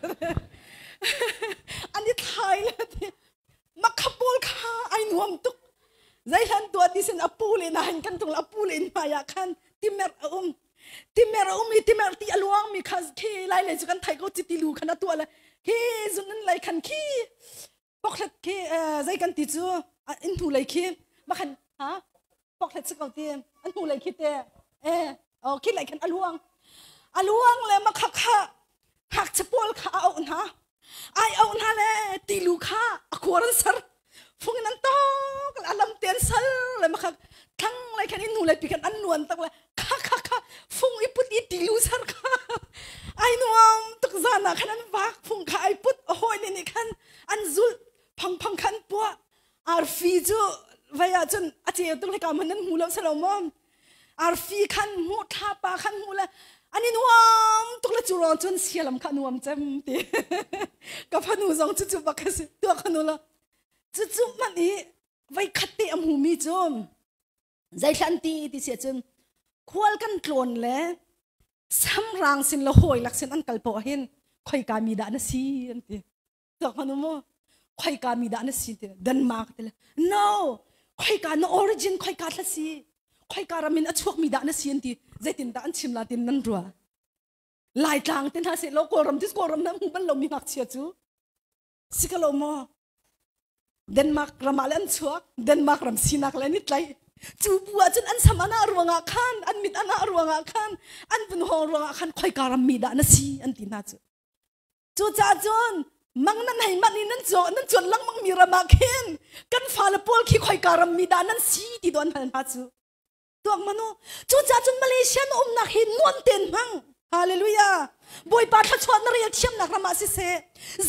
an i thlai le ti makha pawl kha ai nuam tuk zeihlan tua ti sin apu le na hin kan tung apu le in hmai ah khan timer a um timer a um i timer ti a luang mi kha khi lai le cu kan thai ko chiti lu khan a tua le khi zun in lai khan khi pokhlet khi zei kan ti cu in hnu lei khi makhan ha pokhlet si ko ti an hnu lei khi te eh oh khi lei khan a luang a luang le makha kha ngakchia pawl kha a auh hna ai auh hna le tilu kha a khuar an ser fung in an tok le a lam te an sal le makha thlang lei khan in hnu lei pi khan an nuan tak le kha kha kha fung i put i tilu ser kha ai nuam tuk zan ah khan an vak fung kha ai put a hawi nih khan an zulh phang phang khan puah arfi cu vai ah cun a ceu tuk le ka man nan hmu lo salo maw arfi khan hmu thlapa khan hmu le an i nuam tuk le cu ruang cun sialam kha nuam cem ti ka fanu zong cu cu bak a si tuah khanu lo cu cu man i vai khat te a hmu mi cu zeithlan ti ti si cun khual kan tlawn le samrang sin le hawi lak sin an kal poh hin khoika mi dah na si an ti tuak hmanh mu khoika mi dah na si ti Denmark ti le no khoika na origin khoika thla si khoika ram in a chuak mi dah na si an ti zeitin dah an chim la tin nan rua Laitlang te hna se lo Kawlram tis Kawlram na hmu bal lo mi ngakchia cu si ka lo maw Denmark ram ah le an chuak Denmark ram sinak le an i tlaih cu bu ah cun an sam ana ruangah khan an mit ana ruangah khan an vun hawng ruangah khan khoika ram mi dah na si an ti hna cu cucaah cun mang nan hei manh i nan nan cuan lengmang mi ram ah khin kan fale pawl khi khoika ram mi dah nan si ti do an hal hna cu tuak manu cucaah cun Malaysia na umnak hi nuam ten hmang Hallelujah Bawipa thluachuah na rel thiamnak ram ah siseh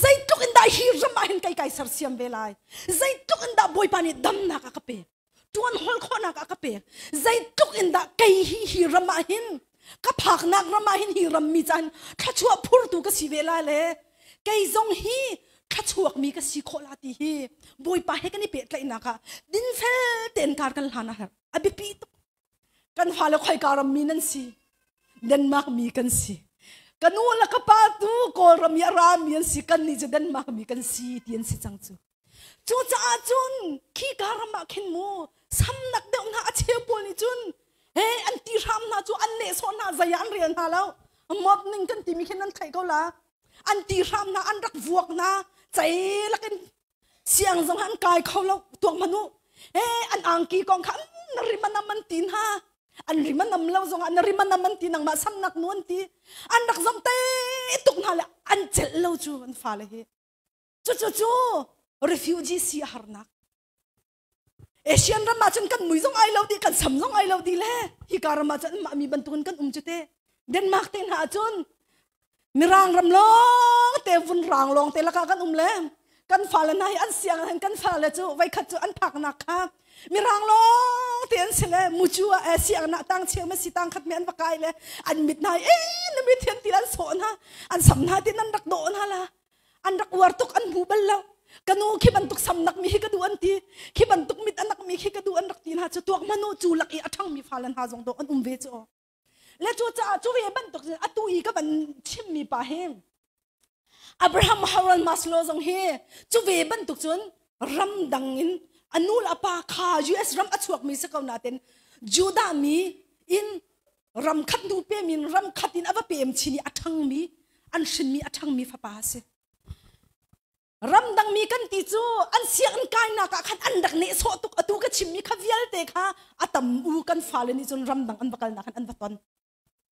zeitluk in dah hi ram ah hin kai kai sersiam ve lai zeitluk in dah Bawipa nih damnak a ka pek tuan hol khawhnak a ka pek zeitluk in dah kei hi hi ram ah hin ka phaknak ram ah hin hi ram mi caan thluachuah phurtu ka si ve la le kei zong hi thluachuak mi ka si khawh la ti hi Bawipa he kan i pehtlaihnak ah dinfel tein kar kan hlan a herh a biapi tuk kan fale khoika ram mi nan si Denmark mi kan si. Ka nu le ka pa tu Kawlram i a rami an si, kan nih cu Denmark mi kan si ti an si cang cu. Cucaah cun khi ka ram ah khin mu samnak deuh hna a cheu pawl nih cun he an ti hram hna cu an nehsawh hna zei ah an rel hna lo. Mob ning kan timi khin nan theih ko la. An ti hram hna an rak vuak hna cei lakin siang zong an kai kho lo tuak hmanh u he an angki kong kha na rim anam an ti hna an rim anam lo zong ah na rim anam an ti nangmah samnak nu an ti an rak zom te tuk hna le an celh lo cu an fale hi cucu cu refugee si a harnak Asian ram ah cun kan mui zong ai lo dih kan sam zong ai lo dih le hika ram ah cun mah mi bantukin kan um cu te Denmark te hna ah cun mirang ram lawng te vun rang lawng te lakah kan um le kan fale hna hi an siang hin kan fale cu voikhat cu an phaknak kha mirang lawng te an si le mucu ah eh, siang na tang cheu ma si tang khat mi an va kai le an mit hna e na mi thian ti an sawh hna an sam hna tin an rak dawh hna la an rak uar tuk an hmu bal lo ka nu khi bantuk samnak mi hi ka duh an ti khi bantuk mit anak mi khi ka duh an rak ti hna cu tuak manu cu lak i a ṭhang mi fale hna zong dawh an um ve cu le cu caah cu ve bantuk atu i ka van chim mi pa hi Abraham Harold Maslow zong hi cu ve bantuk cun ramdang in a nu le a pa kha US ram a chuak mi si ko natin Judah mi in ram khat nu pem in ram khat in a va pem chin i a ṭhangmi an hrinmi a ṭhangmi fapa a si. Ramdangmi kan ti cu an sianginn kainak ah khan an rak nehsawh tuk atu ka chimmi kha vialte kha a tam u kan fale nih cun ramdang an va kalnak khan an va ton.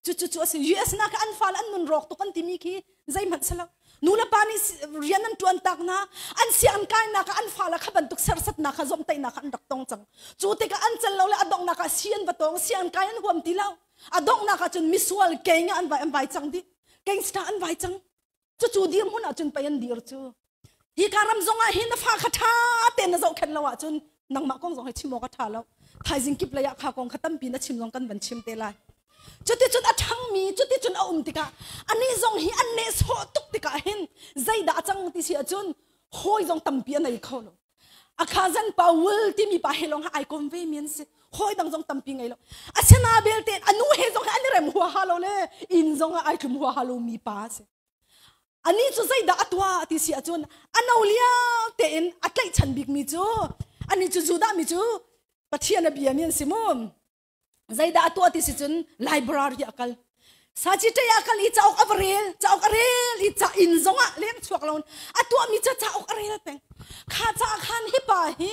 Cucu cu a si. US nak an fale an nun rawk tuk an timi khi zeihmanh si lo. Nu le pa nih rian an ṭuan tak hna an sianginn kainak ah an fale kha bantuk sersatnak kha zomhtaihnak kha an rak tong cang. Cu tikah an cel lo le a donghnak ah si an va tong sianginn kai an huam ti lo. A donghnak ah cun misual gang ah an vai an vai cang dih. Gangster an vai cang. Cucu dirhmun ah cun pei an dir cu. Hi ka ram zong ah hin na fa kha ṭha tein na zohkhenh lo ahcun nangmah kong zong hi chim awk a ṭha lo. Thaizing kip lei ah kha kong kha tampi na chim zong kan van chim te lai. Cuticun a ṭhangmi, cuticun a um tikah anih zong hi an nehsawh tuk tikah hin zeidah a cang ti si ahcun hawi zong tampi a nei kho lo. A khazen Paul timi pa he lawng ai kom ve mi an si. Hawi dang zong tampi ngei lo. Asina belte a nu he zong hi an i rem huaha lo le inn zong ah ai tlum huaha lo mi pa a si. Ani cu zeidah a tuah ti si ahcun a no lio tein a tlaihchan bikmi cu ani cu Judah mi cu Pathian a biami an si mu. Zeidah a tuah ti si cun library a kal. Saci ṭei ah kal i cauk a va rel, cauk a rel i ca inn zongah leng chuak lo a tuahmi ca cauk a rel peng. Kha ca khan hi pa hi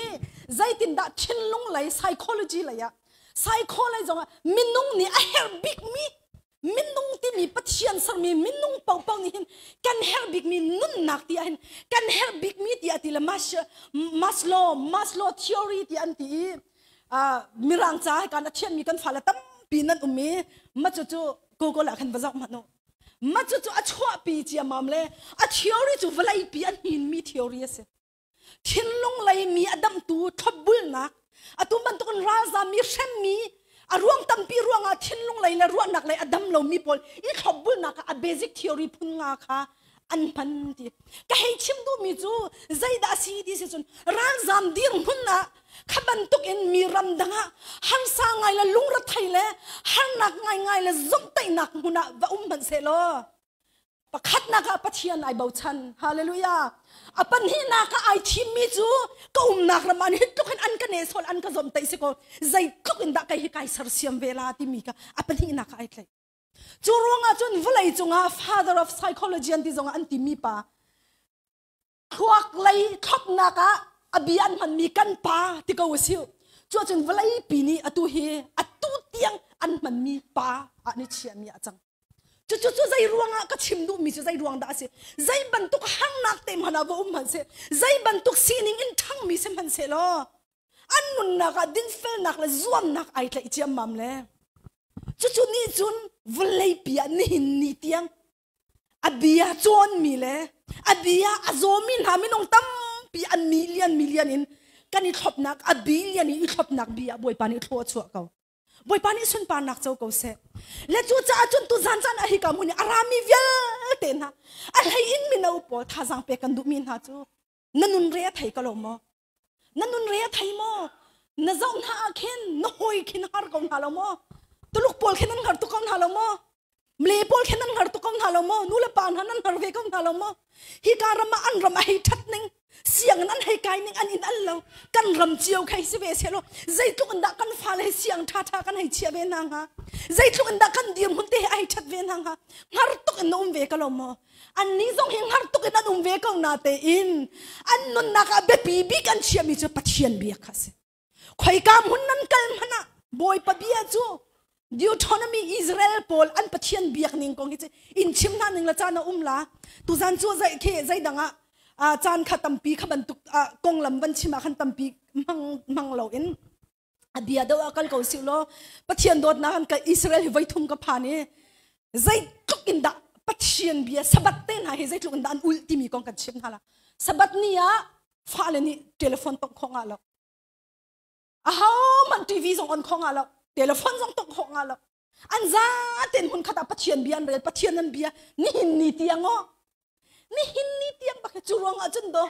zeitindah thinlung lei psychology lei ah psycho lei zongah minung nih a herh bikmi minung timi Pathian sermi minung paohpaoh nih hin kan herh bikmi nunnak ti ah hin kan herh bikmi tiah ti le Maslow Maslow theory ti an ti i mirang ca kan a thiammi kan fale tampi nan um i ma cu cu Google ah khan va zoh hmanh u ma cu cu a chuahpi ciammam le a theory cu vawleipi a hninmi theory a si thinlung lei mi a damhtu thlopbulnak atu bantukin ralzammi hremmi a ruang tampi ruangah thinlung lei le ruahnak lei a dam lomi pawl i thlopbulnak ah a basic theory phun nga kha an hman ti ka hei chim duhmi cu zeidah a si ti si cun ralzam dirhmun ah kha bantuk in mi ram dang ah harsa ngai le lungrethei le harnak ngaingai le zomhtaihnak hmun ah va um hmanh seh law Pakhatnak ah Pathian ai bochan. Hallelujah. A pahnihnak ah ai thimmi cu ka umnak ram ah hi tluk in an ka nehsawh an ka zomhtaih si ko. Zeitluk in dah kei hi kai sersiam ve la timi kha a pahnihnak ah ai tlaih. Cu ruangah cun vawlei cungah father of psychology an ti zongah an timi pa thluak lei thlopnak ah a bia an hmanmi kan pa ti ko a si. Cu ahcun vawleipi nih atu hi atu tiang an hmanmi pa ah ni chiahmi ah cang. Cucu cu zei ruangah ka chim duhmi cu zei ruang dah a si? Zei bantuk harnak te hmanh ah va um hmanh seh, zei bantuk sining in ṭhangmi si hmanh seh law, an nunnak ah dinfelnak le zuamnak ai tlaih ciammam le cucu nih cun vawleipi ah nihin ni tiang a bia cawnmi le a bia a zawmi hna minung tampi an million million in kan i thlopnak a billion in i thlopnak bia Bawipa nih thlua a chuah ko. Bawipa nih sunparnak co ko seh. Le cu caah cun tu zan caan ah hika hmun i a rami vialte hna a hlei in mino pawl thazaang pek kan duhmi hna cu na nun re a thei ko lo maw? Na nun re a thei maw? Na zoh hna ah khin na hawi khin har ko hna lo maw? Tuluk pawl khin an har tuk ko hna lo maw? Mle pawl khin nan hngar tuk ko hna lo maw? Nu le pa hna nan hngar ve ko hna lo maw? Hi ka ram ah an ram a hei that ning, sianginn an hei kai ning an in al lo. Kan ram cio khai si ve seh law zeitluk in dah kan fale he siang tha tha kan hei chia ve hna hnga? Zeitluk in dah kan dirhmun te he a hei that ve hna hnga? Hngar tuk in na um ve ko lo maw? Annih zong hi hngar tuk in an um ve ko na tein an nunnak ah biapi bik an chiahmi cu Pathian bia kha a si. Khoika hmun nan kal hmanh ah Bawipa bia cu Deuteronomy Israel pawl an Pathian biak ning kong hi cu in chim hna ning la caan a um la. Tuzan cu zei khi zeidang ah caan kha tampi kha bantuk konglam van chim ah khan tampi hmang hmang lo in a bia deuh ah kal ko sih law Pathian dawtnak kan ka Israel hi voi thum ka phan i zeitluk in dah Pathian bia Sabbath te hna hi zeitluk in dah an ulh timi kong kan chim hna la. Sabbath ni ah fale nih telephone tongh khawh ngah lo. Ahohmanh TV zong on kho ngah lo. Telephone zong tongh khawh ngah lo. An zaten hmun khat ah Pathian bia an rel, Pathian an bia nihin ni tiang aw. Nihin ni tiang bak cu ruang ah cun do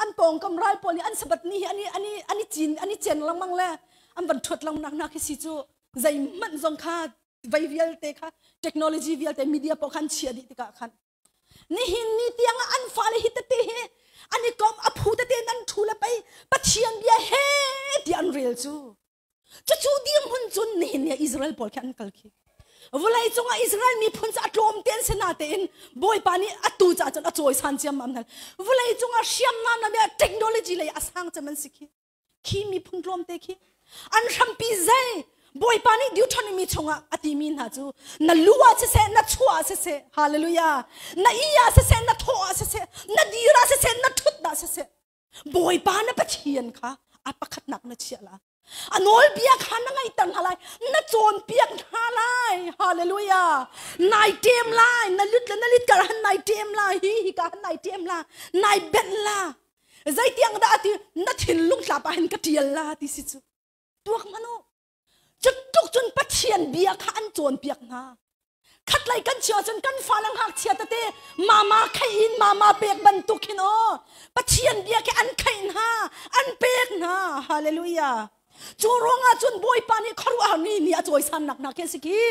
an pawngkam ral pawl nih an sabat ni hi an i an i an i cin an i cen lengmang le an van thuat lengmang nak hi si cu zeihmanh zong kha vei vialte kha technology vialte media pawl khan chia dih tikah khan Nihin ni tiang ah an fale hi tete hi an i kom a phu tete nan thu le pei Pathian bia he ti an rel cu. Cucu dirhmun cun nihin ni Israel pawl khi an kal khi. Vawlei cungah Israel miphun cu a tlawm te an si natein Bawipa nih atu caah cun a cawisan ciammam hna. Vawlei cungah hriamnam le technology lei a sang cem an si khi. Khi miphun tlawmte khi an hrampi zei Bawipa nih Deuteronomy chungah a timi hna cu na lu ah siseh na chuah ah siseh hallelujah na i ah siseh na thawh ah siseh na dir ah siseh na thut ah siseh Bawipa na Pathian kha a pakhatnak na chiah la a nawlbia kha na ngaihter hna lai na cawnpiak hna lai hallelujah nai ṭem lai na lut le na lit kar han nai ṭem lai hi hi ka han nai ṭem la nai benh la Zeitiang dah ati na thinlung tlap ah hin ka ṭial la ti si cu. Tuak hmanh u. Cutluk cun Pathian bia kha an cawnpiak hna. Khatlei kan chia cun kan fale ngakchia tete mama kheih in mama pek bantuk hin aw Pathian bia khi an kheih hna, an pek hna. Hallelujah. Cu ruangah cun Bawipa nih khuaruahhar ni ni a cawisannak hna khi a si khi.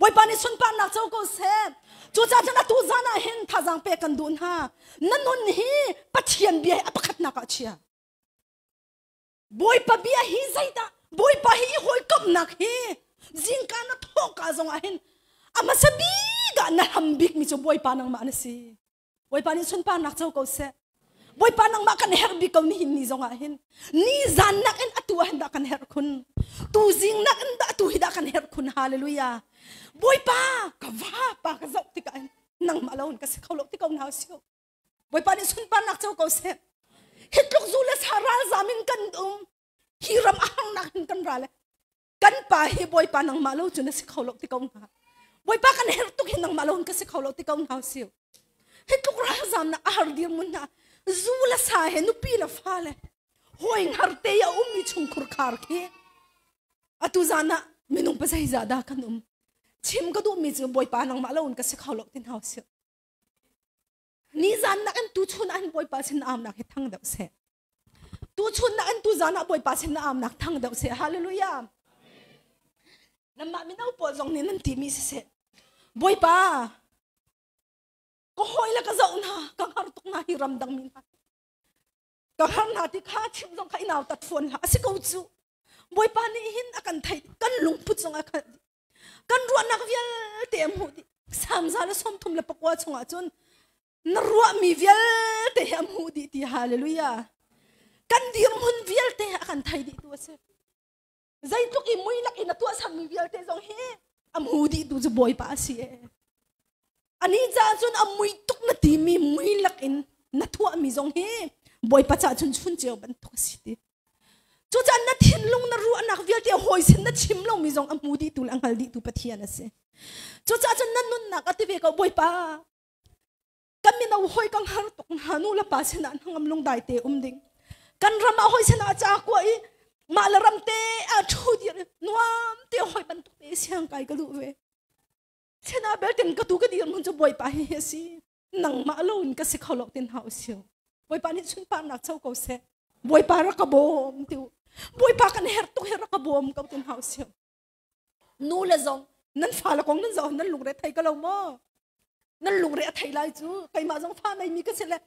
Bawipa nih sunparnak co ko seh. Cucaah cun atu zan ah hin thazaang pek kan duh hna. Na nun hi Pathian bia hi a pakhatnak ah chia. Bawipa bia hi zeidah? Bawipa hi i hawikomhnak hi zingka na thawhka zong ah hin a hmasa bik ah na ham bikmi cu Bawipa nangmah na si. Bawipa nih sunparnak co ko seh. Bawipa nangmah kan herh bik ko nihin ni zong ah hin. Ni zan nak in atu ah hin dah kan herh khun. Tu zing nak in dah atu hi dah kan herh khun. Hallelujah. Bawipa ka va pa ka zoh tikah hin nangmah lo in ka si kho lo ti ko hna usih. Bawipa nih sunparnak co ko seh. Hi tluk zu le sa ralzam in kan um. Hi ram a hangnak hin kan ra le kan pa hi Bawipa nangmah lo cu na si kho lo ti ko hna. Bawipa kan herh tuk hi nangmah lo in ka si kho lo ti ko hna usih. Hi tluk ralzamnak a har dirmun hna zu le sa he nupi le fale hawi hngar te a ummi chungkhur khar khi atu zan ah minung pa zeizah dah kan um chim ka duhmi cu Bawipa nangmah lo in ka si kho lo ti hna usih. Ni zan nak in tu chun an Bawipa sin amnak hi thang deuh seh. Tu chun nak in tu zan ah Bawipa sin amnak thang deuh seh. Hallelujah. Nanmah mino pawl zong nih nan timi siseh. Bawipa ka hawi le ka zoh hna ka hngar tuk hna hi ramdang mi hna ka hngar hna ti kha chim zong kha i nau tat fawn hlah a si ko cu Bawipa nih hin a kan theih kan lungput zong a kan kan ruahnak vialte a hmuh dih Salm 139 chungah cun na ruahmi vialte hi a hmuh dih ti hallelujah kan dirhmun vialte a kan thei dih tu a si zeitluk i mui lak in a tuah sammi vialte zong hi a hmu dih tu cu Bawipa a si e ani caah cun a mui tuk na timi mui lak in na thuahmi zong hi Bawipa caah cun chun ceu bantuk a si ti cucaah na thinlung na ruahnak vialte hawi sin na chim lomi zong a hmu dihtu le a hngal dihtu Pathian a si cucaah cun na nunnak a ti ve ko Bawipa Kan mino hoi kan har tuk hna nu le pa sinah hnangam lungdai te um ding. Kan ram ah hoi sinah ca kua i mah le ram te a thu dir nuam te hoi bantuk te siang kai ka duh ve. Sena belten ka tu ka dir mun cu Bawipa hi hi si. Nangmah lo in ka si kho lo tin hau siu. Bawipa nih sunparnak cho ko seh. Bawipa rak ka bawm ti u. Bawipa kan herh tuk hi rak ka bawm ko tin hau siu. Nu le zong. Nan fale kong nan zoh nan lungre thei ka lo maw? Nan lungre a thei lai cu keimah zong fa nei mi ka si le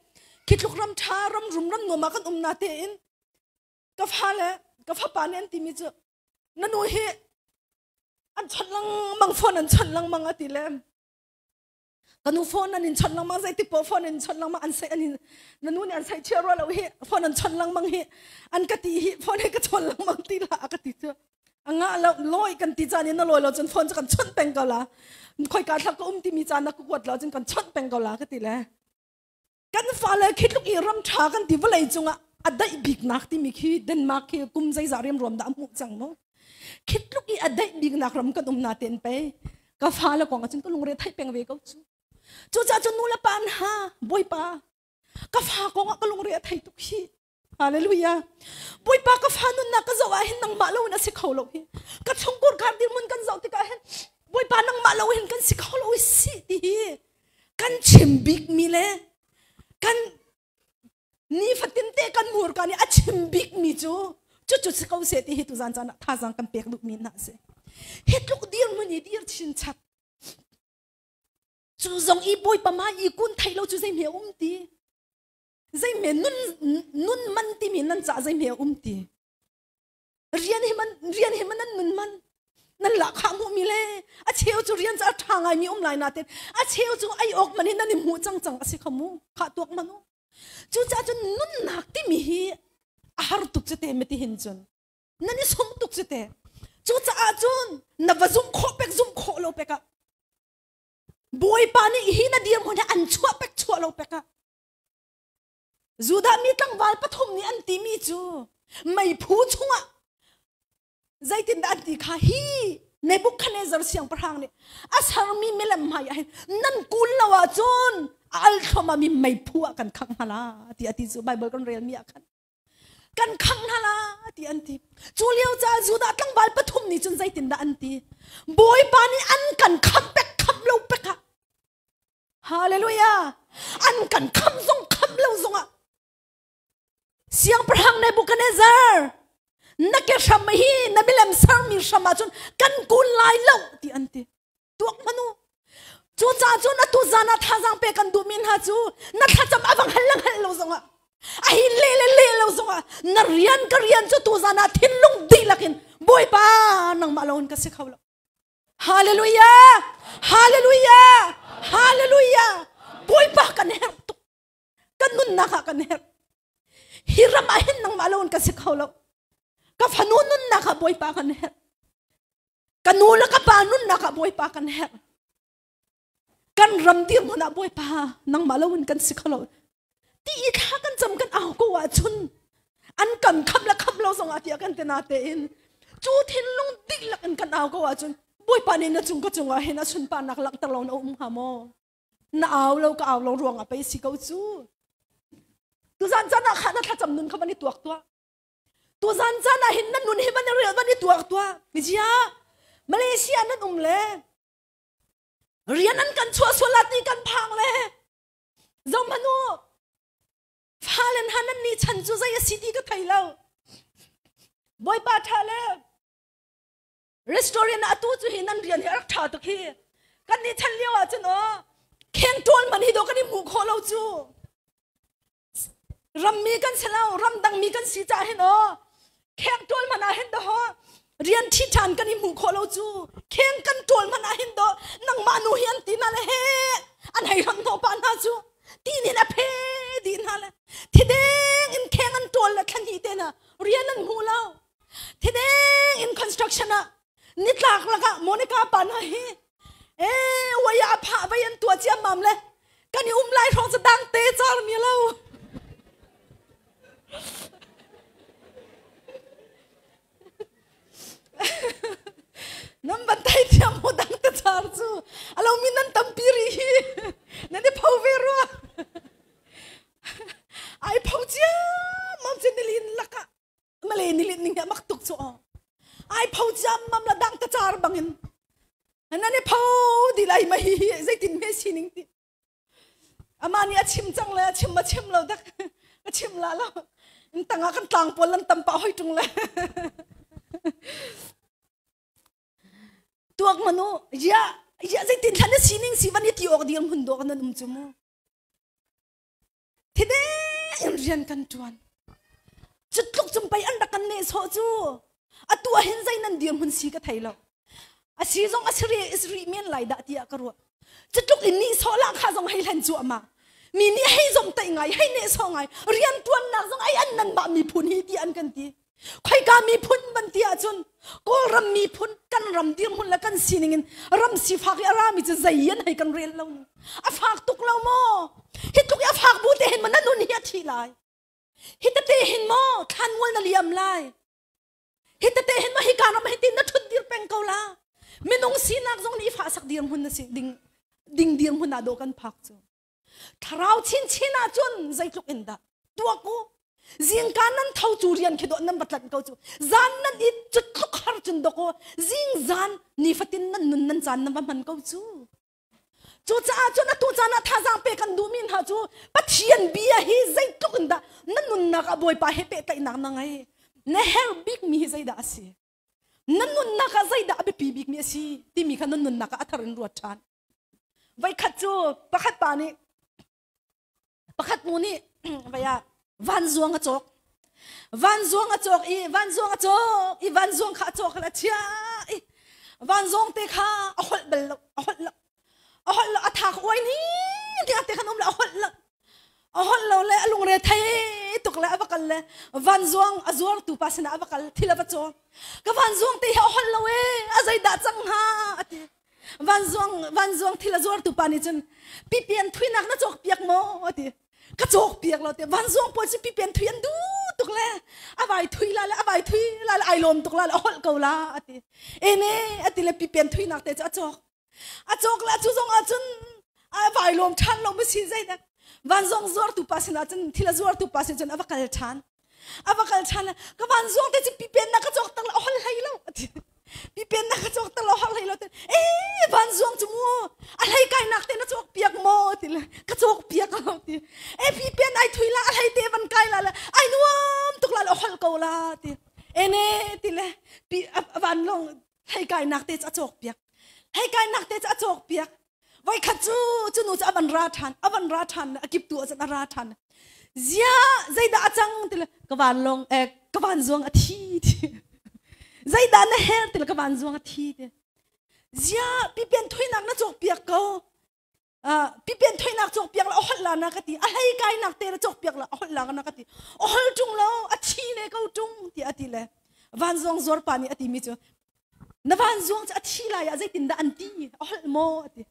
khi tluk ram tha ram rum ram nuam ah kan um na tein ka fale ka fapa nih an timi cu na nu hi an chawnh lengmang phone an chawnh lengmang a ti le ka nu phone an in chawnh lengmang zeitik poh phone in chawnh lengmang an sei an in na nu nih an sei chia rua lo hi phone an chawnh lengmang hi an ka ti hi phone hi ka chawn lengmang ti la a ka ti cu anga lo loi kan ti caan in na loi lo cun phone cu kan chawnh peng ko la khoi ka thla ka um timi caan na ka kuat lo cun kan chawnh peng ko la ka ti le kan fale khi tluk i ram ṭha kan ti vawlei cungah a daih biknak timi khi Denmark khi kum zeizah riamruam dah a hmuh cang mu khi tluk i a daih biknak ram kan um na ten pe ka fale kong ahcun ka lungre theih peng ve ko cu cucaah cun nu le pa hna bawipa ka fa kong ah ka lungre a thei tuk hi Hallelujah. Bawipa ka fa nunnak ka zoh ah hin nangmah lo in a si kho lo hi. Ka chungkur kar dirhmun kan zoh tikah hin Bawipa nangmah lo hin kan si kho lo i si ti hi kan chim bik mi le kan nifatin te kan hmurka nih a chim bik mi cu cucu si ko seh ti hi tuzan caan ah thazaang kan pek duh mi hna a si. Hi tluk dirhmun i dir chin chap cu zong i Bawipa ma i kun thei lo cu zei hme um ti. Zeihme nun nun man timi nan cah zeihme a um ti. Rian hi man rian hi man nan nun man nan lah khah hmuh mi le a cheu cu rian cu a ṭha ngai mi um lai natin a cheu cu ai awk man hi nan i hmuh cang cang a si kho mu khah tuak man u cucaah cun nunnak timi hi a har tuk cu te meti hin cun nan i sung tuk cu te cucaah cun na va zumh khawh pek zumh khawh lo pek ah Bawipa nih hi na dirhmun hi an chuah pek chuah lo pek ah Judah mi tlangval pathum nih an timi cu meiphu chungah zeitindah an ti kha hi Nebuchadnezzar siangpahrang nih a sermi milem hmai ah hin nan kul lo ahcun a al thluahmah mi meiphu ah kan khangh hna la ti a ti cu Bible kan relmi ah khan kan khangh hna la ti an ti cu lio ca Judah tlangval pathum nih cun zeitindah an ti Bawipa nih an kan khamh pek khamh lo pek ah Hallelujah an kan khamh zong khamh lo zong ah Siangpahrang Nebuchadnezzar na ke hram hi na milem sermi hram ah cun kan kun lai lo ti an ti tuak hmanu cucaah cun atu zan ah thazaang pe kan duhmi hna cu na thlacam a vang hal lang hal lo zongah a hin le le le lo zongah na rian ka rian cu tu zan ah thinlung dihlak in bawipa nangmah lo in ka si kho lo hallelujah hallelujah hallelujah bawipa kan herh tuk kan nunnak ah kan herh hi ram ah hin nangmah lo in ka si kho lo ka fanu nunnak ah bawipa kan herh Ka nu le ka pa nunnak ah Bawipa kan herh. Kan ram dirhmun ah Bawipa nangmah lo in kan si kho lo. Ti i thla kan cam kan au ko ahcun an kan khamh le khamh lo zong ah tiah kan te na tein cu thinlung dihlak in kan au ko ahcun Bawipa nih na cung ka cungah hin a sunparnak langhter lo na um hnga maw? Na au lo ka au lo ruang ah pei si ko cu. Tuzan caan ah kha na thlacam nun kha van i tuak tuah. Tuzan caan ah hin nan nun hi van i rel van i tuak tuah. Zia Malaysia nan um le rian an kan chuah sual ti kan phang le zohmanh u falen han nan ni chan cu zei a si ti ka thei lo bawipa tha le restaurant ah atu cu hi nan rian hi a rak tha tuk hi kan ni chan lio ah cun aw kheng tual man hi do kan i hmuh khawh lo cu rammi kan si lo ramdangmi kan si caah hin aw kheng ṭawl hmanh ah hin dawh rian ṭhi ṭhan kan i hmuh khawh lo cu kheng kan ṭawl hmanh ah hin dawh nangmah nu hi an ti hna le he an hei hram hnawh pah hna cu ti nin a phe dih hna le thideng in kheng an ṭawl le thlan hi te hna rian an hmu lo thideng in construction ah nitlak lakah Monica pa hna hi ee waya a phah vai an tua ciam mam le kan i um lai hrawng cu dang te car mi lo nan ban thai thiam mo dang te char cu alo mi nan tampi ri hi nan i pho ve rua ai pho ciam mam chin nilin laka male nilin ning mak tuk chu ai pho ciam mam la dang ta char bangin nan i pho di lai ma hi hi zeitin me sining ti ama nih a chim cang le a chim a chim lo dak a chim la lo in tangah kan tlang pawl lan tam pa hoi tung le. Tuak manu ya ya zeitin thlan na sining si van i ti awk dir hun dawk nan um cu mu. Thide in rian kan tuan. Cutluk cung pei an rak kan neh sawh cu. Atu ah hin zei nan dir hun si ka thei lo. A si zong a si ri men lai dah tiah ka ruah. Cutluk in nih sawh lah kha zong hei hlen cu ama. Mi nih hei zom tai ngai, hei neh sawh ngai, rian tuannak zong ai an nan mah miphun hi ti an kan ti. Khoika miphun ban ti ahcun Kawlram miphun kan ram dirhmun le kan sining in ram sifak i a rami cu zei an hei kan rel lo ni. A fak tuk lo maw? Hi tluk i a fak bu te hin maw na nun hi a thi lai? Hi tete hin maw thlanmual na liam lai? Hi tete hin maw hika ram hi tin na ṭhut dir peng ko la? Minung sinak zong nih i fahsak dirhmun na si ding ding dirhmun ah dawh kan phak cu. Thlarau chinchin ahcun zeitluk in dah tuak u. Zingka nan tho cu rian khi dawh nan va tlanh ko cu. Zan nan i cutluk har cun dok u. Zing zan nifatin nan nun nan caan nan va hman ko cu. Cucaah cun atu caan ah thazaang pek kan duhmi hna cu Pathian bia hi zeitluk in dah na nunnak ah Bawipa he pehtlaihnak na ngei. Na herh bikmi hi zeidah a si? Na nunnak ah zeidah a biapi bikmi a si timi kha na nunnak ah a thar in ruat ṭhan. Voikhat cu pakhat pa nih pakhat nu nih vai ah vanzuang a cawk. Vanzuang a cawk i vanzuang a cawk i vanzuang kha a cawk a chia i vanzuang te kha a holh bal lo a holh lo a holh lo a tha kha uai ni tiang te khan um le a holh lo a holh lo le a lungre thei tuk le a va kal le vanzuang a zuartu pa sinah a va kal thil a va caw ka vanzuang te hi a holh lo e a zeidah cang hnga a ti vanzuang vanzuang thil a zuartu pa nih cun pipian thuinak na cawk piak maw a ti ka cawk piak lo te vanzuang pawl cu pipian thui an duh tuk le a vai thui la le a vai thui la le ai lawm tuk la le a holh ko la a ti ene a ti le pipian thuinak te cu a cawk a cawk la cu zong ah cun a vai lawm ṭhan lo ma si zeidah vanzong zuartu pa sinah cun thil a zuartu pa sin cun a va kal ṭhan a va kal ṭhan ka vanzuang te cu pipen na ka cawk tak lo a hol hlei lo a ti pipen na ka cawk tak lo hol hlei lo e vanzuang cu mu a hlei kai nak te na cawk piak maw ti le ka cawk piak lo ti e pipen ai thui la a hlei te van kai la le ai nuam tuk la le a hol ko la ti ene ti le pi van long hlei kai nak te cu a cawk piak hlei kai nak te cu a cawk piak Voikhat cu cu nu cu a van ra ṭhan, a van ra ṭhan, a kip tu ah cun a ra ṭhan. Ziah zeidah a cang ti le ka van long eh ka van zuang a thi ti. Zeidah na her ti le ka van zuang a thi ti. Ziah pipian thuinak na cawk piak ko. Uh, pipian thuinak cawk piak la a holh la na ka ti. A hlei kai nak te na cawk piak la a holh la na ka ti. A hol ṭung lo, a thi ne ko ṭung ti a ti le. Vanzuang zuar pa nih a timi cu na vanzuang cu a thi lai ah zeitindah an ti a holh maw a ti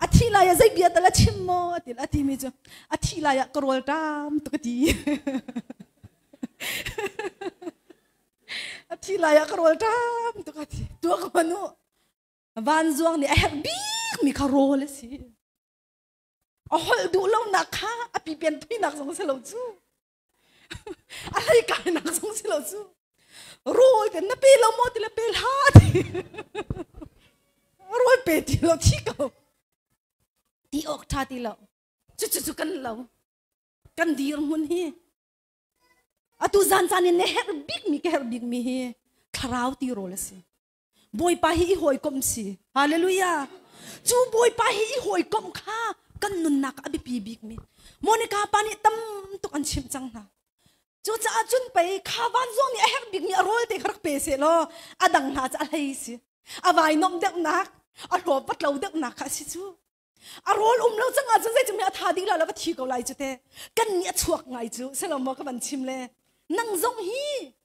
a thi lai ah zei bia tal a chim maw a ti a timi cu a thi lai ah ka rawl ṭam tuk a ti a thi lai ah ka rawl ṭam tuk a ti tuak manu vanzuang nih a herh bik mi kha rawl a si a holh duh lonak kha a pipian thuinak zong si lo cu a hlei kainak zong si lo cu rawl te na pe lo maw ti le pe hlah ti rawl pe ti lo thi ko ti awk tha ti lo cu cu cu kan lo kan dir hmun hi atu zan caan in na herh bik mi ka herh bik mi hi thlarau ti rawl a si Bawipa hi i hawikomh si. Hallelujah. Cu Bawipa hi i hawikomh kha kan nunnak a biapi bikmi. Monica pa nih tam tuk an chimh cang hna. Cucaah cun pei kha van zong nih a herh bikmi a rawl te kha rak pe seh law a dang hna cu a hlei si. A vai nomh deuhnak, a hlawp va tlo deuhnak kha a si cu. A rawl um lo cang ahcun zei cu a tha dih la la va thi ko lai cu te. Kan nih a chuak ngai cu. Selo maw ka van chim le. Nang zong hi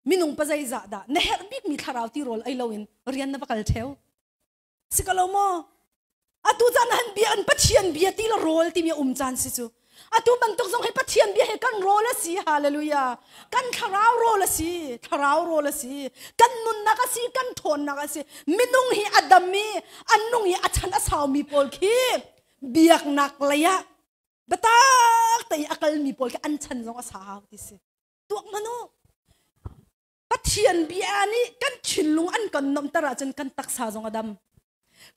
minung pa zeizah dah na herh bikmi thlarau tirawl ei loin rian na va kal theo si ko lo maw atu caan han bia an pathian bia ti la rawl timi um caan si cu atu bantuk zong hi pathian bia he kan rawl a si hallelujah kan thlarau rawl a si thlarau rawl a si kan nunnak a si kan thawnnak a si minung hi a dam i an nung i a chan a saumi pawl khi biaknak lei ah biatak te i a kalmi pawl khi an chan zong a sau ti si tuak hmanh u Pathian bia nih kan thinlung an kan nomter ahcun kan taksa zong a dam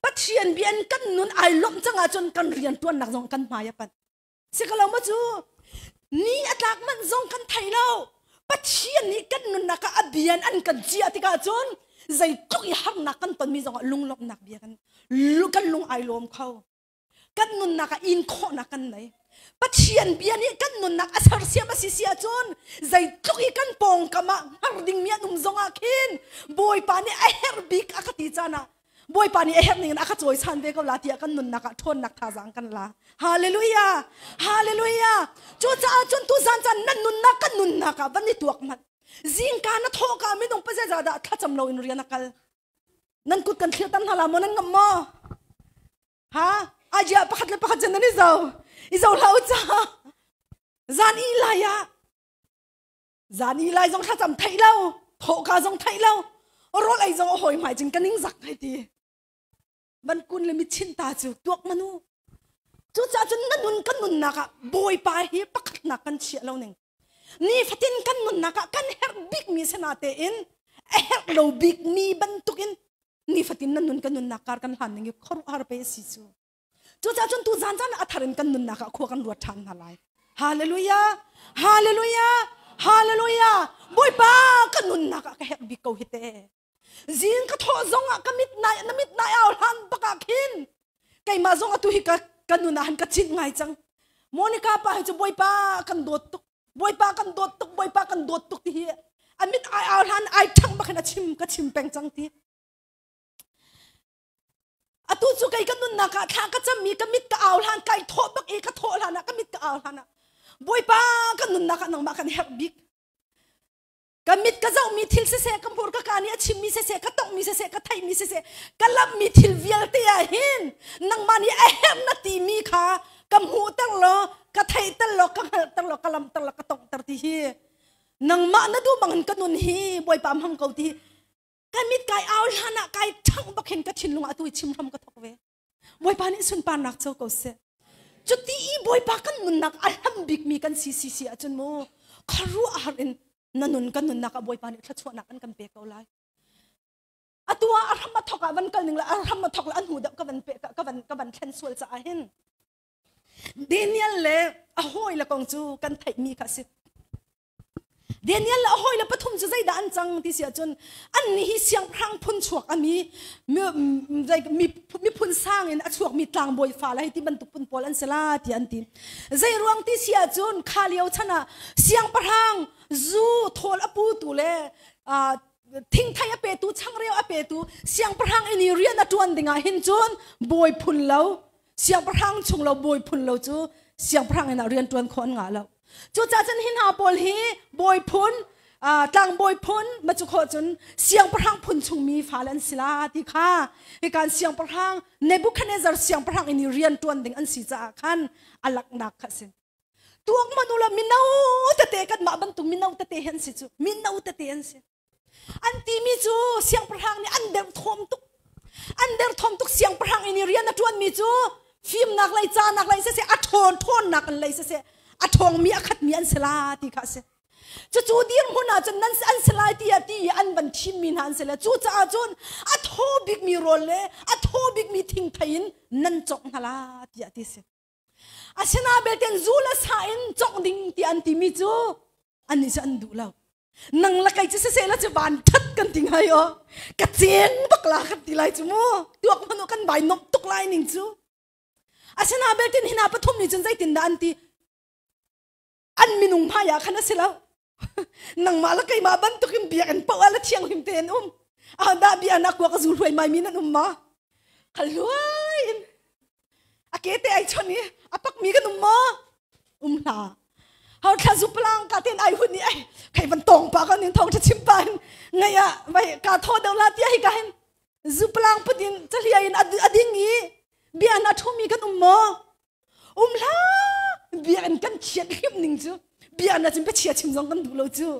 Pathian bia in kan nun ai lawmh cang ahcun kan rian tuannak zong kan hmai a panh si ko lo maw cu ni a tlak manh zong kan thei lo Pathian nih kan nunnak ah a bian an kan ciah tikah cun Zeitluk i harnak kan tonmi zongah lunglawmhnak bia kan kan lung ai lawm kho. Kan nunnak ah in khawhnak kan nei. Pathian bia nih kan nunnak a sersiam a si si ahcun zeitluk i kan pawngkam ah hngar dingmi an um zongah khin Bawipa nih a herh bik a ka ti caan ah Bawipa nih a herh ning in a ka cawisan ve ko la tiah kan nunnak ah ṭhawnnak thazaang kan la. Hallelujah! Hallelujah! Cucaah cun tuzan caan nan nunnak kan nunnak ah van i tuak hmanh. Zingka na thawhka minung pa zeizah dah thlacam loin rian a kal. Nan kut kan thlir tam hna la maw nan ngam maw? Ha? Ajia pakhat le pakhat cun nan i zo. I zo hlah u ca. Zan i lai ah Zan i lai zong thlacam theih lo, thawhka zong theih lo, rawl ei zong a hawi hmai cun ka ning zak hei ti. Van kun le mitchinh ta cu tuak manu. Cucaah cun na nun kan nunnak ah Bawipa hi pakhatnak kan chiah lo ning. Nifatin kan nunnak ah kan herh bikmi sana tein a herh lo bikmi bantukin nifatin nan nun kan nunnak kar kan hlan ning hi khuaruahhar pe si cu. Cucaah cun tu zan zan a thar in kan nunnak ah khua kan ruat ṭhan hna lai. Hallelujah! Hallelujah! Hallelujah! Bawipa ka nunnak ah ka herh bik ko hi te. Zing ka thawh zong ah ka mit nai na mit nai au hlan bak ah khin keimah zong atu hi ka ka nun ah han ka chinh ngai cang. Monica pa hi cu Bawipa kan dawt tuk. Bawipa kan dawt tuk, Bawipa kan dawt tuk ti hi a mit ai au hlan ai ṭhang bak hin a chim ka chim peng cang ti. Atu cu kei ka nunnak ah thla ka cammi ka mit ka au hlan kai thawh bak i ka thawh hlan ah ka mit ka au hlan ah Bawipa ka nunnak ah nangmah kan herh bik. Ka mit ka zohmi thil siseh, ka hmur ka ka nih a chimmi siseh, ka tonghmi siseh, ka theihmi siseh, ka lammi thil vialte ah hin nangmah nih a herh na timi kha ka hmuhter law, ka theihter law, ka hngalhter law, ka lamter law, ka tonghter ti hi nangmah na duh bangin ka nun hi Bawipa hmang ko ti hi Ka mit kai au hlan ah kai ṭhangh bak hin ka thinlung ah atu i chim hram ka thawk ve. Bawipa nih sunparnak co ko seh. Cuti i Bawipa kan nunnak a hlam bikmi kan si si si ahcun mu khuaruah har in na nun kan nunnak ah Bawipa nih thluachuahnak an kan pek ko lai. Atu ah a hram a thawk ah van kal ning la a hram a thawk la a hnu deuh ka van pe ka van ka van thlen sual caah hin Daniel le a hawi le kong cu kan theihmi kha a si. Daniel le a hawile pathum cu zeidah an cang ti si ahcun annih hi siangpahrang phun chuak ami miphun sang in a chuakmi tlangbawi fale hei ti bantuk phun pawl an si la ti an ti. Zei ruang ti si ahcun kha lio chan ah siangpahrang zu thawl a putu le thingthei a petu changreu a petu siangpahrang in i rian a ṭuan dingah hin cun bawi phun lo siangpahrang chung lo bawi phun lo cu siangpahrang in ah rian ṭuan khawh an ngah lo. Cucaah cun hi hna pawl hi bawi phun, tlangbawi phun, ma cu khawh cun siangpahrang phun chungmi fale an si la ti kha hikan siangpahrang Nebuchadnezzar siangpahrang in i rian ṭuan ding an si caah khan a laknak kha a si. Tuak man ula mino tete kanmah bantuk mino tete hi an si cu mino tete an si. An timi cu siangpahrang nih an derthawm tuk. An derthawm tuk siangpahrang in i rian a ṭuanmi cu fimnak lei canak lei siseh a ṭhawn ṭhawnnak in lei siseh a ṭhawngmi a khatmi an si la ti kha a si. Cucu dirhmun ah cun nan an si lai tiah ti i an van thimmi hna an si le cucaah cun a thaw bikmi rawl le a thaw bikmi thingthei in nan cawk hna la tiah ti si. Asinain belte zu le sa in cawk ding ti an timi cu annih cu an duh lo. Nang la kai cu siseh la cu van that kan ti ngai o ka cheng bak la kan ti lai cu mu tuak hmanu kan bai nom tuk lai ning cu asina beltin hina pathum ni cun zeitin dah an ti an minung hmai ah khan a si lo nangmah la keimah bantukin biakinn paoh ah la thianghlim tein um ah dah bia na kuak zu hluai mai mi nan um ma khal hluai in a ke te ai chon i a pak mi kan um maw um hla hau thla zu palang ka ten ai hun ni ai khai van tong pa kan in thong tha chim pa in ngai a vai ka tho deuh la tia hi ka hin zu palang putin chahlia in ading i bia na thu mi kan um maw um hla bia in kan chiat hrim ning cu bia na chim chia chim zong kan duh lo cu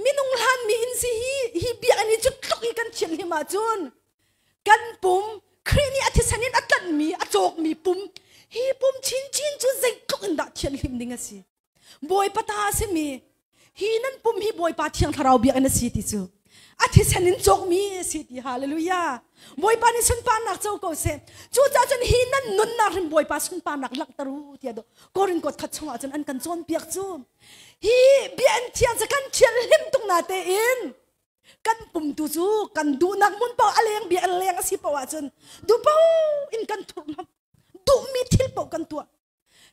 minung hlan mi in si hi hi bia ni cu tluk i kan thian hlim ahcun kan pum Khrih nih a thisen in a tlanhmi a cawkmi pum hi pum chinchin cu zeitluk in dah thianhlim ding a si Bawipa ta a simi hi nan pum hi Bawipa Thiang Thlarau biakinn a si ti cu a thisen in cawkmi a si ti hallelujah Bawipa nih sunparnak co ko seh cucaah cun hi nan nunnak hrim Bawipa sunparnak langhter u tiah Korin kot khat chungah cun an kan cawnpiak cu hi bia in thiang cu kan thianhlim tuk na tein. Kan pum tu cu kan duhnak hmun paoh a leng bia a leng a si paoh ahcun duh paoh in kan thurhhnawmh. Duhmi thil paoh kan tuah.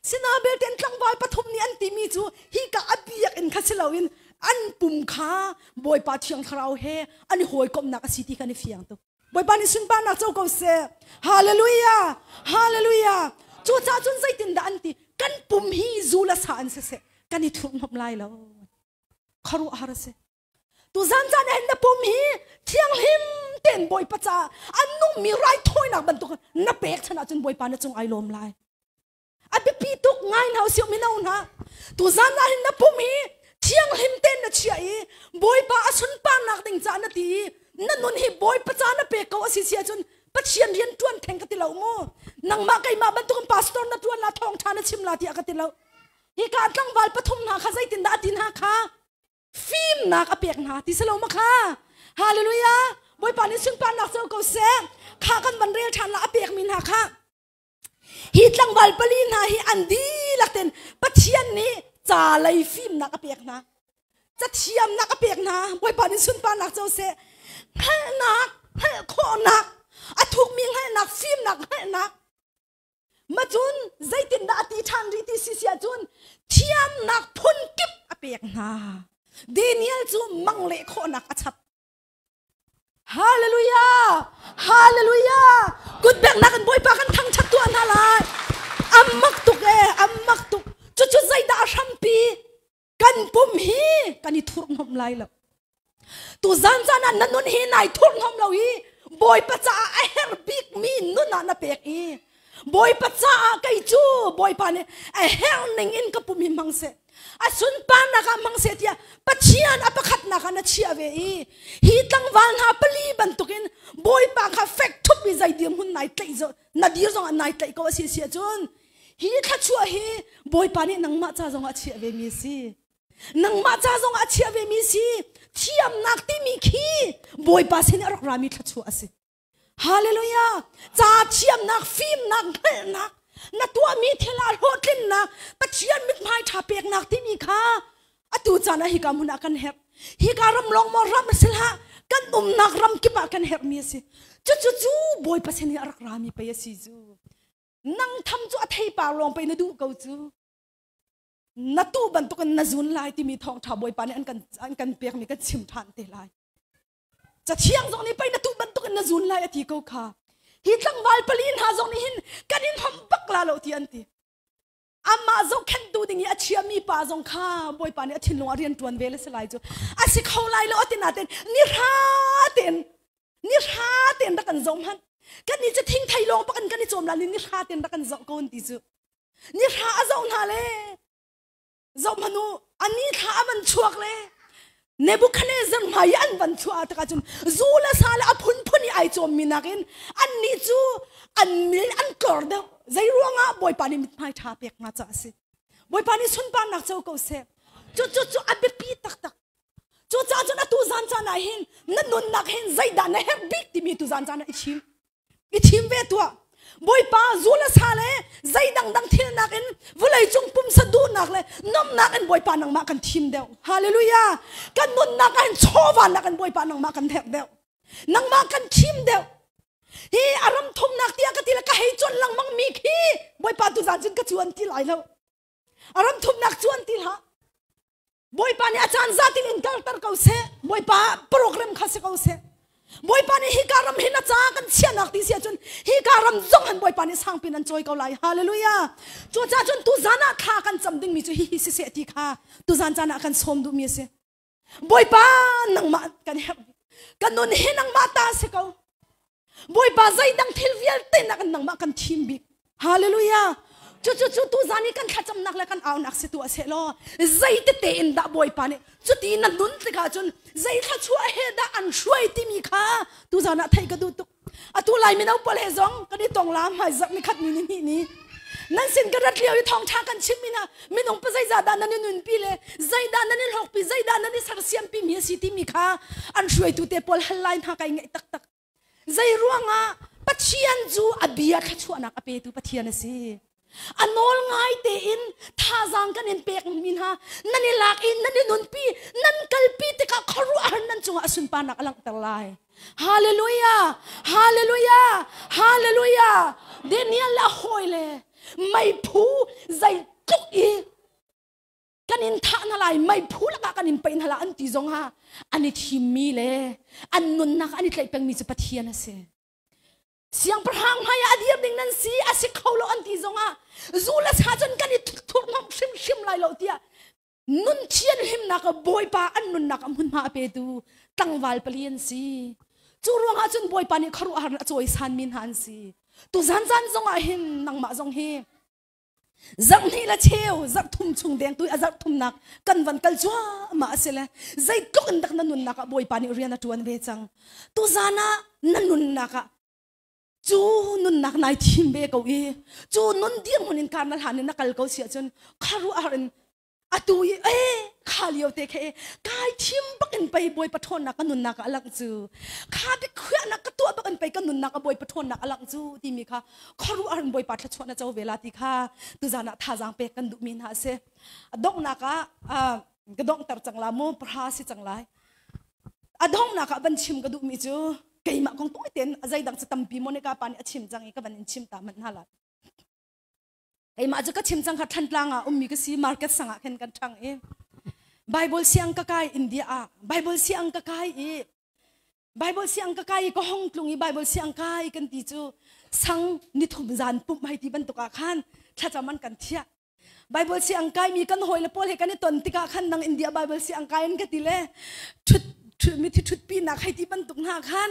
Sinabelte an tlangval pathum nih an timi cu hika a biakinn kha si loin an pum kha Bawipa Thiang Thlarau he an i hawikomhnak a si ti kha an i fiang tuk. Bawipa nih sunparnak co ko seh. Hallelujah! Hallelujah! Cucaah cun zeitindah an ti? Kan pum hi zu le sa an siseh kan i thurhhnawmh lai lo. Khuaruahhar a si. Tuzan caan ah hin na pum hi thianghlim tein Bawipa caah a nungmi raithawinak bantuk na pek chan ahcun Bawipa na cung ai lawm lai. A biapi tuk ngai hna usih mino hna. Tuzan ah hin na pum hi thianghlim tein na chiah i Bawipa a sunparnak ding caah na ti i na nun hi Bawipa ca na pek ko a si si ahcun Pathian rian ṭuan theng ka ti lo mu. Nangmah keimah bantukin pastor na ṭuan la thawngṭha na chim la tiah ka ti lo. Hika tlangval pathum hna kha zeitindah a ti hna kha? Fimnak a pek hna ti si lo ma kha? Hallelujah! Bawipa nih sunparnak co ko seh. Kha kan van rel ṭhan la a pekmi hna kha. Hi tlangval pali hna hi an dihlak ten Pathian nih ca lei fimnak a pek hna. Cathiamnak a pek hna. Bawipa nih sunparnak co seh. Hngalhnak, hngalh khawhnak, a thukmi hngalhnak, fimnak, hngalhnak. Macun zeitindah a ti ṭhan rih ti si si ahcun thiamnak phun kip a pek hna. Daniel cu mang leh khawhnak a chap. Hallelujah! Hallelujah! Kutbeknak in Bawipa kan thangṭhat tuah hna lai. Ammak tuk e, ammak tuk. Cucu zeidah a hrampi? Kan pum hi kan i thurhhnawmh lai lo. Tu zan zan ah na nun hi nai thurhhnawm lo i Bawipa caah a herh bikmi nun ah na pek i Bawipa caah kei cu Bawipa nih a herh ning in ka pum hi hmang seh. A sunparnak ah hmang seh tiah Pathian a pakhatnak ah na chiah ve i hi tlangval hna pali bantukin Bawipa kha fek thup i zei dirhmun nai tlaih na dir zong ah nai tlaih ko a si si ahcun hi thluachuah hi Bawipa nih nangmah ca zong ah a chiah ve mi a si. Nangmah ca zong ah a chiah ve mi si. Thiamnak timi khi Bawipa sin a rak rami thluachuah a si. Hallelujah! Ca thiamnak, fimnak, hngalhnak, na tuahmi thil ah hlawhtlinnak, Pathian mithmai ṭha peknak timi kha atu caan ah hika hmun ah kan herh. Hika ram lawng maw ram a si hlah, kan umnak ram kip ah kan herhmi a si. Cucu cu Bawipa sin i a rak rami pei a si cu. Nang tham cu a theipar lawng pei na duh ko cu. Na tu bantukin na zun lai timi thawngṭha Bawipa nih an kan pekmi kan chim ṭhan te lai. Cathiang zong nih pei na tuh bantukin na zun lai a ti ko kha. Hi tlangval pali hna zong nih hin kan in hom bak la lo ti an ti. Amah zohkhenhtu ding i a chiami pa zong kha Bawipa nih a thinlung a rian ṭuan ve le si lai cu. A si kho lai lo a ti nain ni hra tein ni hra tein rak kan zoh hmanh. Kan nih cu thingthei lawng bak in kan i cawm la ni ni hra tein rak kan zoh ko an ti cu. Ni hra a zoh hna le Zoh hmanh u, a ni thla a van chuak le Nebuchadnezzar hmai i an van chuah tikah cun zu le sa le a phunphun i ai cawmmi nakin annih cu an mil an tlor deuh. Zei ruangah Bawipa nih mithmai ṭha pek hna caah a si. Bawipa nih sunparnak co ko seh. Cu cu cu a biapi taktak. Cucaah cun atu zan caan ah hin na nunnak hin zeidah na herh bik timi tu zan caan ah i chim. I thim ve tuah. Bawipa zu le sa le zei dangdang thil nakin vawlei cung pumsa duhnak le nomnak in Bawipa nangmah kan thim deuh. Hallelujah. Kan nunnak ah hin chawva nakin Bawipa nangmah kan herh deuh. Nangmah kan thim deuh. Hi a ram thumnak tiah ka ti le ka hei cuan lengmang mi khi Bawipa tu zan cun ka cuan ti lai lo. A ram thumnak cuan ti hlah. Bawipa nih a caan zatin in kalter ko seh. Bawipa program kha si ko seh. Bawipa nih hika ram hin a ca kan chiahnak ti si ahcun hika ram zong han Bawipa nih sangpin an cawi ko lai. Hallelujah. Cucaah cun tuzan ah thla kan cam dingmi cu hihi siseh ti kha tuzan caan ah kan sawm duhmi a si. Bawipa nangmah kan herh. Kan nun hi nangmah ta si ko. Bawipa zeidang thil vialte nak in nangmah kan thim bik. Hallelujah. Cu cu cu tu zan i kan thlacamnak le kan aunak si tu a seh law zei tete in dah Bawipa nih cuti na nun tikah cun zei thluachuah he dah an hruai timi kha tu zan ah theih ka duh tuk. Atu lai mino pawl he zong kan i tong la hmai zarh ni khat ni ni hnih ni nan sin ka rat lio i thawngṭha kan chim mi hna minung pa zeizah dah nan i nunpi le zeidah nan i hlawkpi zeidah nan i sersiampi mi a si timi kha an hruaitu te pawl hal lai hna kai ngaih taktak. Zei ruangah Pathian cu a bia thluachuahnak a petu Pathian a si. A nawl ngai tein thazaang kan in pek mi hna nan i lak i nan i nunpi nan kalpi tikah khuaruahhar nan cungah a sunparnak a langhter lai. Hallelujah! Hallelujah! Hallelujah! Daniel le a hawile meiphu zeitluk i kan in thah hna lai meiphu lakah kan in paih hna lai an ti zong ah an i thimmi le an nunnak an i tlaih pengmi cu Pathian a si. Siangpahrang hmai ah a dir ding nan si a si kho lo an ti zong ah zu le sa cun kan i thurhnomh hrimhrim lai lo tiah nun thianhlimnak ah Bawipa an nunnak ah hmunhma a petu tlangval pali an si. Cu ruangah cun Bawipa nih khuaruahhar in a cawisanmi hna an si. Tu zan zan zong ah hin nangmah zong hi zarh hnih le cheu zarh thum chung deng tu a zarh thumnak kan van kal cuahmah a si le zeitluk in dak na nunnak ah Bawipa nih rian a ṭuan ve cang. Tu zan ah na nunnak ah cu nunnak nai thim ve ko i cu nun dirhmun in kar na hlan in na kal ko si ahcun khuaruahhar in atu i e kha lio te khe kai thim bak in pei Bawipa ṭhawnnak ka nunnak ah a langh cu kha biakhiahnak ka tuah bak in pei ka nunnak a Bawipa ṭhawnnak a langh cu timi kha khuaruahhar in Bawipa thluachuah na co ve la ti kha tuzan ah thazaang pek kan duhmi hna a si. A donghnak ah ka donghter cang la mu pahra si cang lai. A donghnak ah van chim ka duhmi cu keimah kong tawi tein a zeidang cu tampi Monica pa nih a chim cang i ka van in chim ta manh hna lai. Keimah cu ka chim cang kha Thantlang ah ummi ka si market sang ah khin kan ṭhang i Bible siang ka kai India ah Bible siang ka kai i Bible siang ka kai i ka hong tlung i Bible siang kai kan ti cu sang nithum zan pumh hei ti bantuk ah khan thlacam an kan thiah Bible siang kaimi kan hawile pawl he kan i ton tikah khan nang India Bible siang kai an ka ti le thut mithi thutpi nak hei ti bantuk hna khan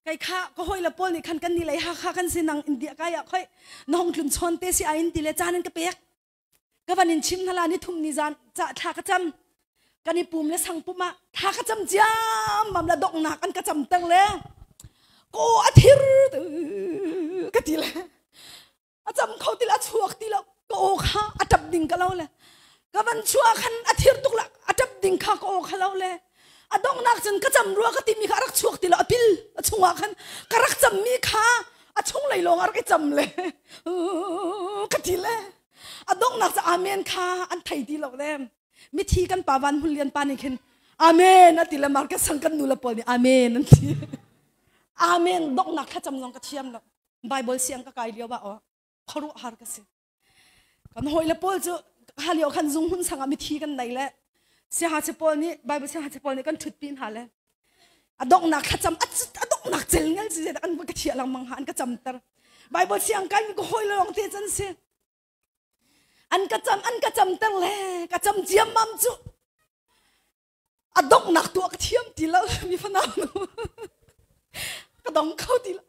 kai kha ka hawile pawl nih khan kan ni lei Hakha kan si nang India kai ah khoi na hong tlun chawn te si ai in ti le caan in ka pek ka van in chim hala ni thum ni zan ca thla ka cam kan i pum le sang pum ah thla ka cam ciam mam la dok nak an ka cam tang le ko a thir ka ti le a cam kho ti lo a chuak ti lo ka aw kha a tap ding ka lo le ka van chuah khan a thir tuk la a tap ding kha ka aw kha lo le a donghnak cun ka cam rua ka timi kha a rak chuak ti lo a pil a chungah khan ka rak cammi kha a chung lei lawng a rak i cam le ka ti le a donghnak cu amen kha an thei ti lo le mithi kan pa van hmun lian pa nih khin amen a ti le market sang kan nu le pawl nih amen an ti amen donghnak thlacam zong ka thiam lo Bible siang ka kai lio ah aw khuaruahhar ka si. Kan hawile pawl cu ha lio khan zung hun sangah mithi kan nei le siangngakchia pawl nih Bible siangngakchia pawl nih kan ṭhutpi hna le a donghnak thlacam a donghnak cel ngel si an ka thiah lengmang ha an ka camter Bible siang kai mi ka hawile lawng te can si an ka cam an ka camter le ka cam ciammam cu a donghnak tuah ka thiam ti lo mi fanau nu ka dong kho ti lo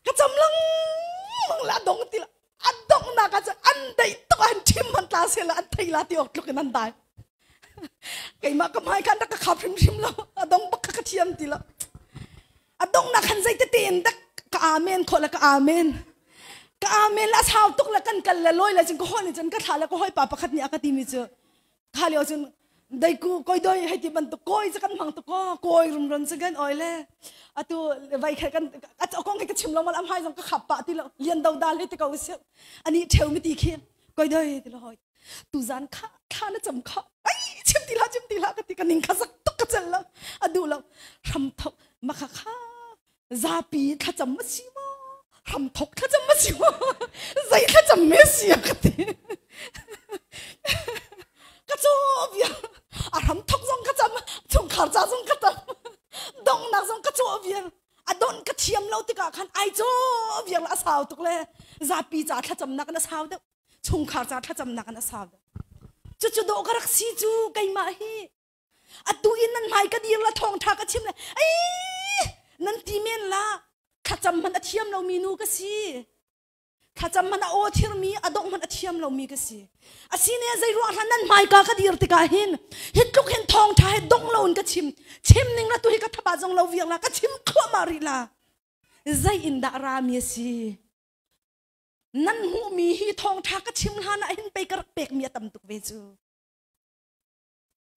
ka cam lengmang le a dong ti lo a donghnak ah cun an deih tuk an ṭhim man tla se la an thei la ti awk tluk in an dai keimah ka hmai khan rak ka khap hrimhrim lo a dong bak kha ka thiam ti lo a donghnak khan zei tete in dak ka amen khawh le ka amen ka amen la sau tuk le kan kal le lawi le cun ka hawi nih cun ka thla le ka hawipa pakhat nih a ka timi cu kha lio cun deiku koi doi hei ti bantuk koi cu kan hmang tuk ko koi rumron cu kan oi le atu vai khe kan a kong khi ka chim lo mal am hai zong ka khap pa ti lo lian do dal hei ti ko si ani theu mi ti khi koi doi ti lo hoi tu zan kha thla na cham kha ai chim ti la chim ti la ka ti ka ning kha sak tuk ka cel lo adu lo hram thok makha kha zapi thlacam ma si maw hramthok thlacam ma si maw zei thlacam me si a ka ti ka caw bia a hramthok zong ka cam chungkhar ca zong ka cam donghnak zong ka caw bia a don ka thiam lo tikah khan ai caw viar la a sau tuk le zapi ca thlacamnak in a sau deuh chungkhar ca thlacamnak in a sau deuh cucu dawh ka rak si cu keimah hi Atu in nan hmai ka dir la thawngṭha ka chim le ei nan ti men la thlacam hmanh a thiam lomi nu ka si. Thlacam hmanh a aw thirmi a dongh hmanh a thiam lomi ka si. Asine zei ruang hlan nan hmaika ka dir tikah hin hi tluk hin thawngṭha he dong loin ka chim. Chim ning la tu hi ka thaba zong lo viang la ka chim thluahmah rih la. Zei in dah rami a si? Nan hmuhmi hi thawngṭha ka chim hlan ah hin pei ka rak pekmi a tam tuk ve cu.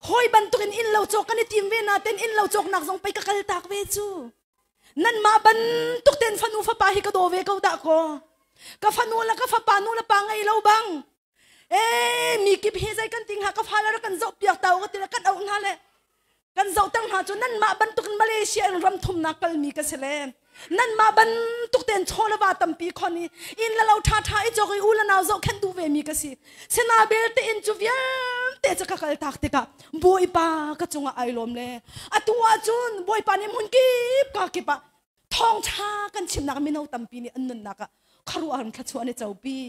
Hawi bantukin inn lo cawk kan i tim ve naten inn lo cawknak zong pei ka kal tak ve cu. Nanmah bantuk ten fanu fapa hi ka daw ve ko dah kaw. Ka fanu le ka fapa nu le pa ngei lo bang ee mi kip hi zei kan ting ha ka fale rak kan zoh piak ta ka ti le kan auh hna le kan zoh tang hna cu nanmah bantuk in Malaysia in ram thumnak kalmi ka si le nanmah bantuk ten chaw le va tampi khon i inn le lo tha tha i cawk i u le nau zoh khen duh ve mi ka si sina belte in cu vialte cu ka kal tak tikah Bawipa ka cungah ai lawm le atu ahcun Bawipa nih hmun kip ka kip ah thawngṭha kan chimnak mino tampi nih an nunnak ah khuaruahhar thluachuah an i copi.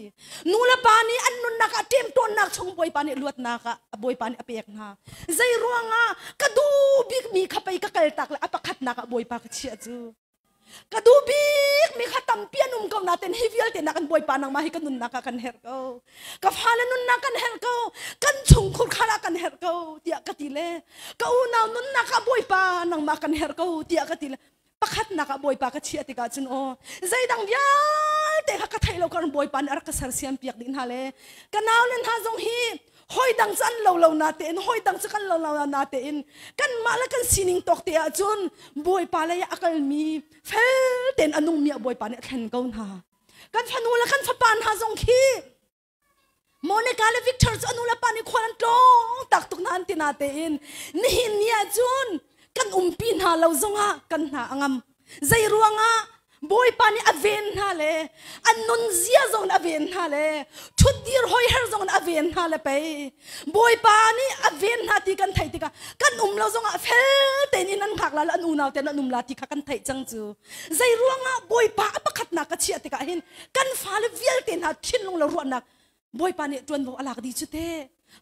Nu le pa nih an nunnak ah ṭemṭawnnak chung Bawipa nih luatnak ah Bawipa nih a pek hna. Zei ruangah ka duh bikmi kha pei ka kaltak le a pakhatnak ah Bawipa ka chiah cu. Ka duh bikmi kha tampi an um ko nain hi vialte nak in Bawipa nangmah hi ka nunnak ah kan herh ko. Ka fale nunnak kan herh ko. Kan chungkhur khal ah kan herh ko tiah ka ti le ka unau nunnak ah Bawipa nangmah kan herh ko tiah ka ti le pakhatnak ah Bawipa ka chiah tikah cun aw zeidang vialte kha ka theih lo kan Bawipa nih a rak ka sersiam piak dih hna le ka nau le hna zong hi hoi dang cu an lo lo na tein hoi dang cu kan lo lo na tein kan mah le kan sining tawk te ah cun Bawipa lei ah a kalmi fel tein a nungmi ah Bawipa nih a thlen ko hna kan fanu le kan fapa hna zong khi Monica le Victor cu anu le pa nih khual an tlawng tak tuk hna an ti na tein nihin ni ah cun kan umpi hna lo zongah kan hna a ngam. Zei ruangah Bawipa nih a ven hna le an nunzia zong a ven hna le ṭhutdir hoiher zong a ven hna le pei Bawipa nih a ven hna ti kan theih tikah kan um lo zongah fel tein in an hngak la le an unau tein an um la ti kha kan theih cang cu. Zei ruangah Bawipa a pakhatnak ka chiah tikah hin kan fale vialte hna thinlung le ruahnak Bawipa nih ṭuanvo a lak dih cu te.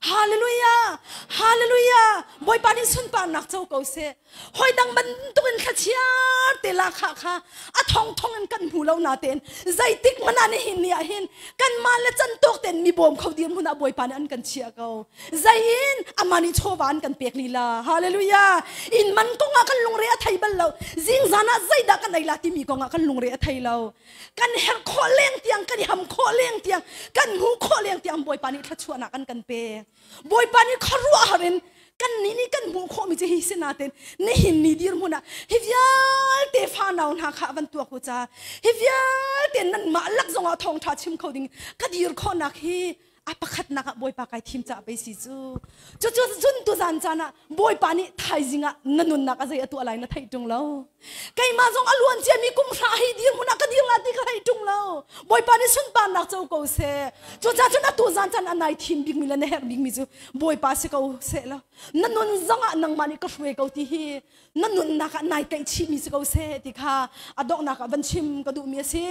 Hallelujah! Hallelujah! Bawipa nih sunparnak co ko seh. Hoi dang bantuk in thlachiar te la kha kha a thong thong in kan hmu lo na tein zeitik hmanh ah nihin ni ah hin kan mah le can tawk tein mi bawm kho dir hmun ah Bawipa nih an kan chiah ko. Zei in amah nih chawva an kan pek lila. Hallelujah! Inn man kong ah kan lungre a thei bal lo. Zingzan ah zeidah kan ei la timi kong ah kan lungre a thei lo. Kan herh khawh leng tiang, kan i ham khawh leng tiang, kan hmuh khawh leng tiang Bawipa nih thluachuahnak an kan pek. Bawipa nih khuaruahhar in kan nih nih kan hmuh khawhmi cu hi si nain nihin ni dirhmun ah hi vialte fanau hna kha van tuak u ca hi vialte nanmah lak zongah thawngṭha chim kho ding ka dir khawhnak hi a pakhatnak ah Bawipa kai thim caah pei si cu cucu cun tuzan caan ah Bawipa nih thaizing ah na nunnak a zei a tuah lai na theih ṭung lo keimah zong a luan ciami kum hra hi dirhmun ah ka dir la ti ka theih ṭung lo Bawipa nih sunparnak co ko seh cucaah cun atu zan caan a nai thim bikmi le na herh bikmi cu Bawipa si ko seh law na nun zong ah nangmah nih ka hruai ko ti hi na nunnak ah nai tlaih chihmi si ko seh ti kha a donghnak ah van chim ka duhmi a si.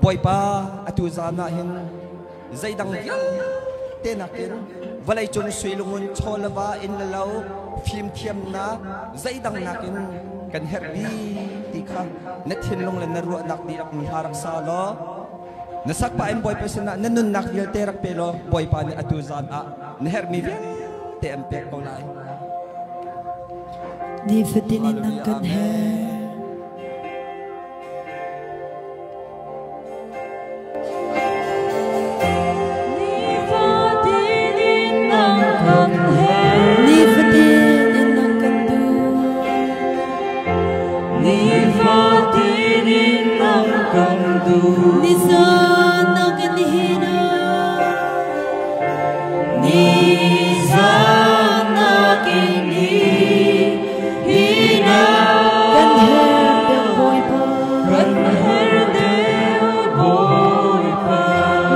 Bawipa, atu zan ah hin zeidang vialte nakin vawleicung suilungun chaw le va inn le lo fimthiamnak zeidang nakin kan herh bik ti kha na thinlung le na ruahnak dihlak in hla rak sa law na sak pah in Bawipa sinah na nunnak vialte rak pe law Bawipa nih atu zan ah na herhmi vialte an pek ko lai. Nifatin in nang kan herh. Nifatin in nang kan duh. Nifatin in nang kan duh. Nizan nang in hina. Nizan nakin hina. Kan herh deuh Bawipa. Kan herh deuh Bawipa.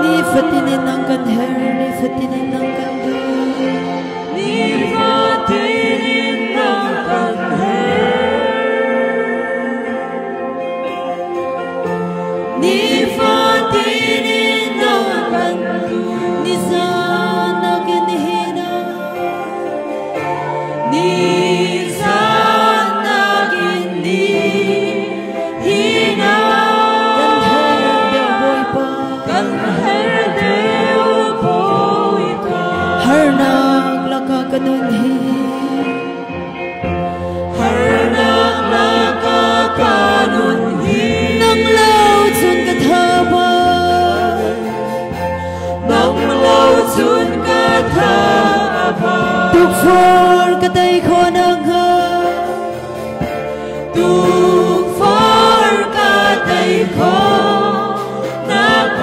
Nifatin in nang kan herh, nifatin in nang kan duh. Nifatin in nang kan herh. Nifatin in nang kan duh. Nizan nakin hina. Nizan nakin hina. Kan herh deuh Bawipa. Kan herh deuh Bawipa. Harnak lakah ka nun hi. Harnak lakah ka nun hi. Nang lo cun ka tha ba. Nang lo cun ka tha ba. Tukforh ka tei khawh nakhnga. Tukforh ka tei khawh nakhnga.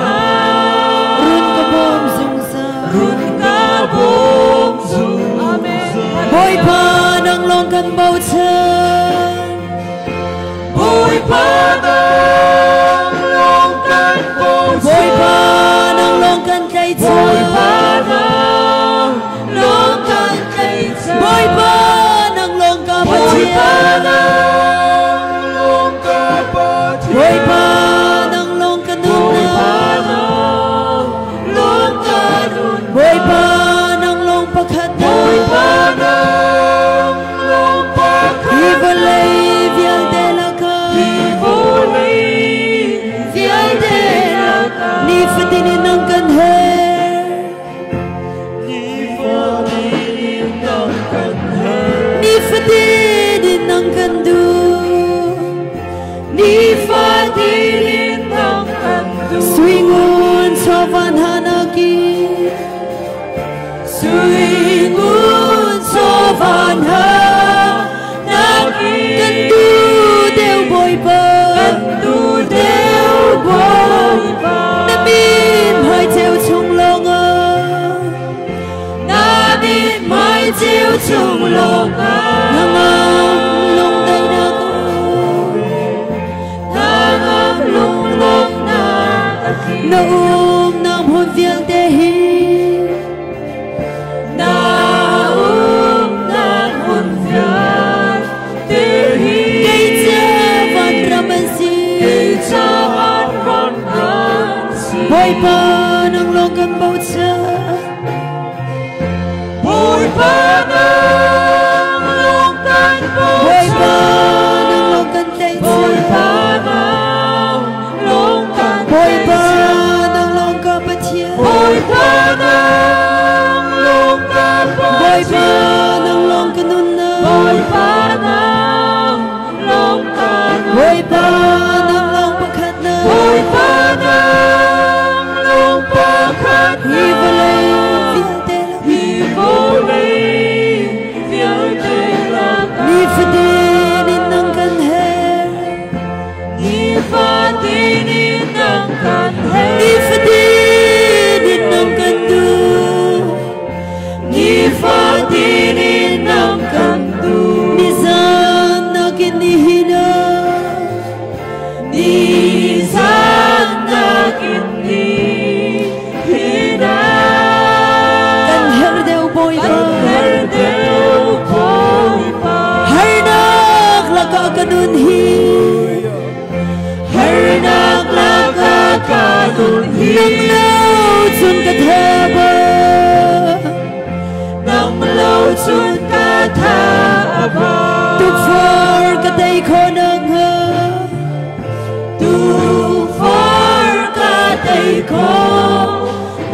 tlaihchan. Bawipa nang lawng kan tlaihchan. Bawipa nang lawng ka Bawipa Pathian. nang lawng ka Pathian. Bawipa nang lawng ka Bawipa nunnak. nang lawng ka nunnak. Bawipa nang lawng pakhat Bawipa nang lawng pakhat. Hi vawlei vialte lakah. Hi vawlei Vialte lakah. Nifatin in nang kan herh. Nifatin in nang kan herh. Nifatin in nang kan duh. Nifatin in nang kan duh. Sui ngun chawvan hanaki. Sui ngun chawvan hanaki. Kan duh deuh Bawipa. Kan duh deuh Bawipa. Na min hmai ceu chung lawngah. Na min hmai ceu chung lawngah. Hnangam lungdaihnak um. Hnangam lunglawmhnak a tli. Na umnak hmun vialte hi. Na umnak hmun vialte hi. Kei ca vanram an si. Kei ca vanram an si. Bawipa nang lawng kan bochan. Bawipa nang lawng kan Bawipa bochan. nang lawng kan Bawipa tlaihchan. nang lawng kan Bawipa tlaihchan. nang lawng ka Pathian. Bawipa nang lawng ka Bawipa Pathian. nang lawng ka nunnak. Bawipa nang lawng ka Bawipa nunnak. nang lawng pakhatnak. Bawipa nang lawng pakhatnak. Hi vawlei vialte lakah. Hi vawlei vialte lakah. Nifatin in nang kan herh. Nifatin in nang kan herh. Nifatin in nang kan duh. Nifatin in nang kan duh. Nizan nakin nihin ah. Nizan nakin nihin ah. Kan herh deuh Bawipa. Kan herh deuh Bawipa. Harnak lakah ka nun hi. Harnak lakah ka nun hi. Nang lo cun ka thaba. Nang lo cun ka thaba. Tukforh ka tei khawh nakhnga. Tukforh ka tei khawh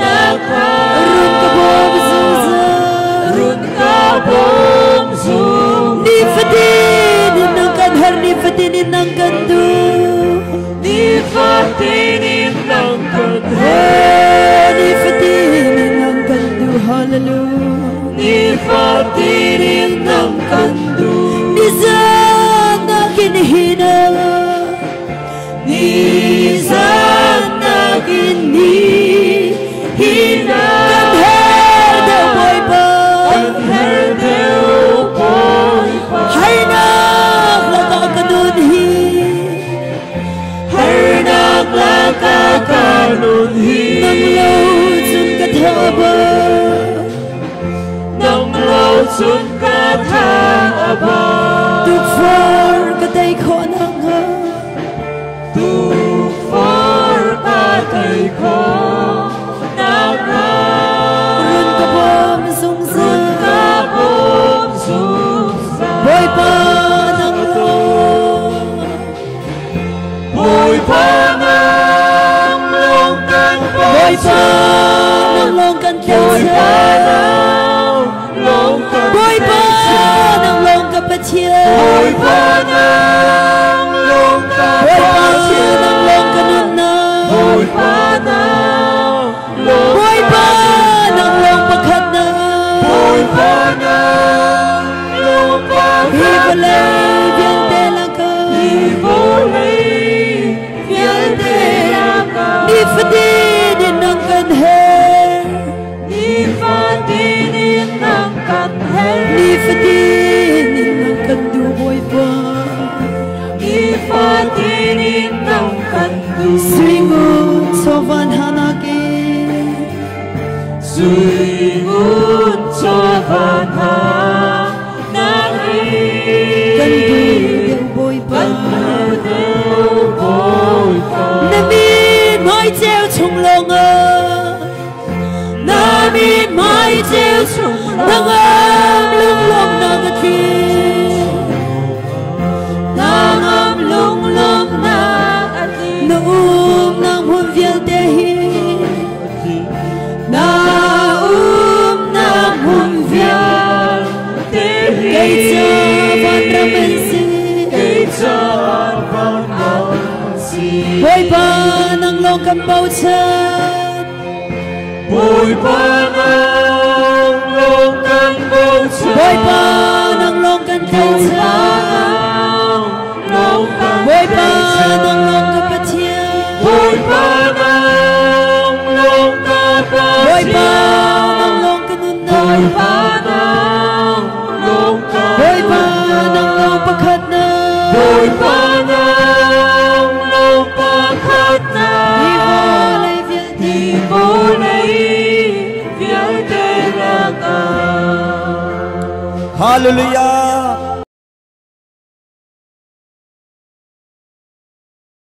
nakhnga. Run ka bawm zungzal. Run ka bawm zungzal. Nifatin in nang kan herh, nifatin in nang kan duh. Nifatin in nang kan Oh, herh. nifatin in nang kan duh. Hallelujah. Nifatin in nang kan duh. Nizan nakin nihin ah. Nizan nakin nihin ah. Kan herh deuh Bawipa. Kan herh deuh Bawipa. Harnak lakah ka nun hi. Harnak lakah ka nun hi. Nang lo cun ka thaba. Nang lo cun ka thaba. Tukforh ka tei khawh nakhnga. Tukforh ka tei khawh nakhnga. Run ka bawm zungzal. Run ka bawm zungzal. Bawipa nang lawng. Bawipa nang lawng kan Bawipa bochan. nang lawng kan Bawipa tlaihchan. nang lawng kan Bawipa tlaihchan. nang lawng ka Pathian. Bawipa nang lawng ka Bawipa Pathian. nang lawng ka nunnak. Bawipa nang lawng Bawipa ka nang lawng pakhatnak. Bawipa nang lawng Hi vawlei pakhatnak. vialte lakah. Hi vawlei vialte lakah. Nifatin in nang kan herh. Nifatin in nang kan herh. Nifatin in nang kan duh Bawipa. Sui ngun chawva hna nakin Kan duh deuh Bawipa. Kan duh deuh Bawipa. Na mithmai ceu chung lawngah. Na mithmai ceu chung hnangam lunglawmhnak a tling. Hnangam lunglawmhnak a tling. Na umnak hmun vialte hi. Na umnak hmun vialte hi. Kei ca vanram an si. Kei ca vanram an si. Bawipa nang lawng kan bochan. Bawipa nang lawng kan bochan. Bawipa nang lawng kan tlaihchan. Bawipa nang lawng ka Pathian. Bawipa nang lawng ka Pathian. Bawipa nang lawng ka nunnak. Bawipa nang lawng ka Bawipa nang lawng pakhatnak. Bawipa nang lawng pakhatnak. Hi vawlei vialte. Hi vawlei vialte lakah. Hallelujah.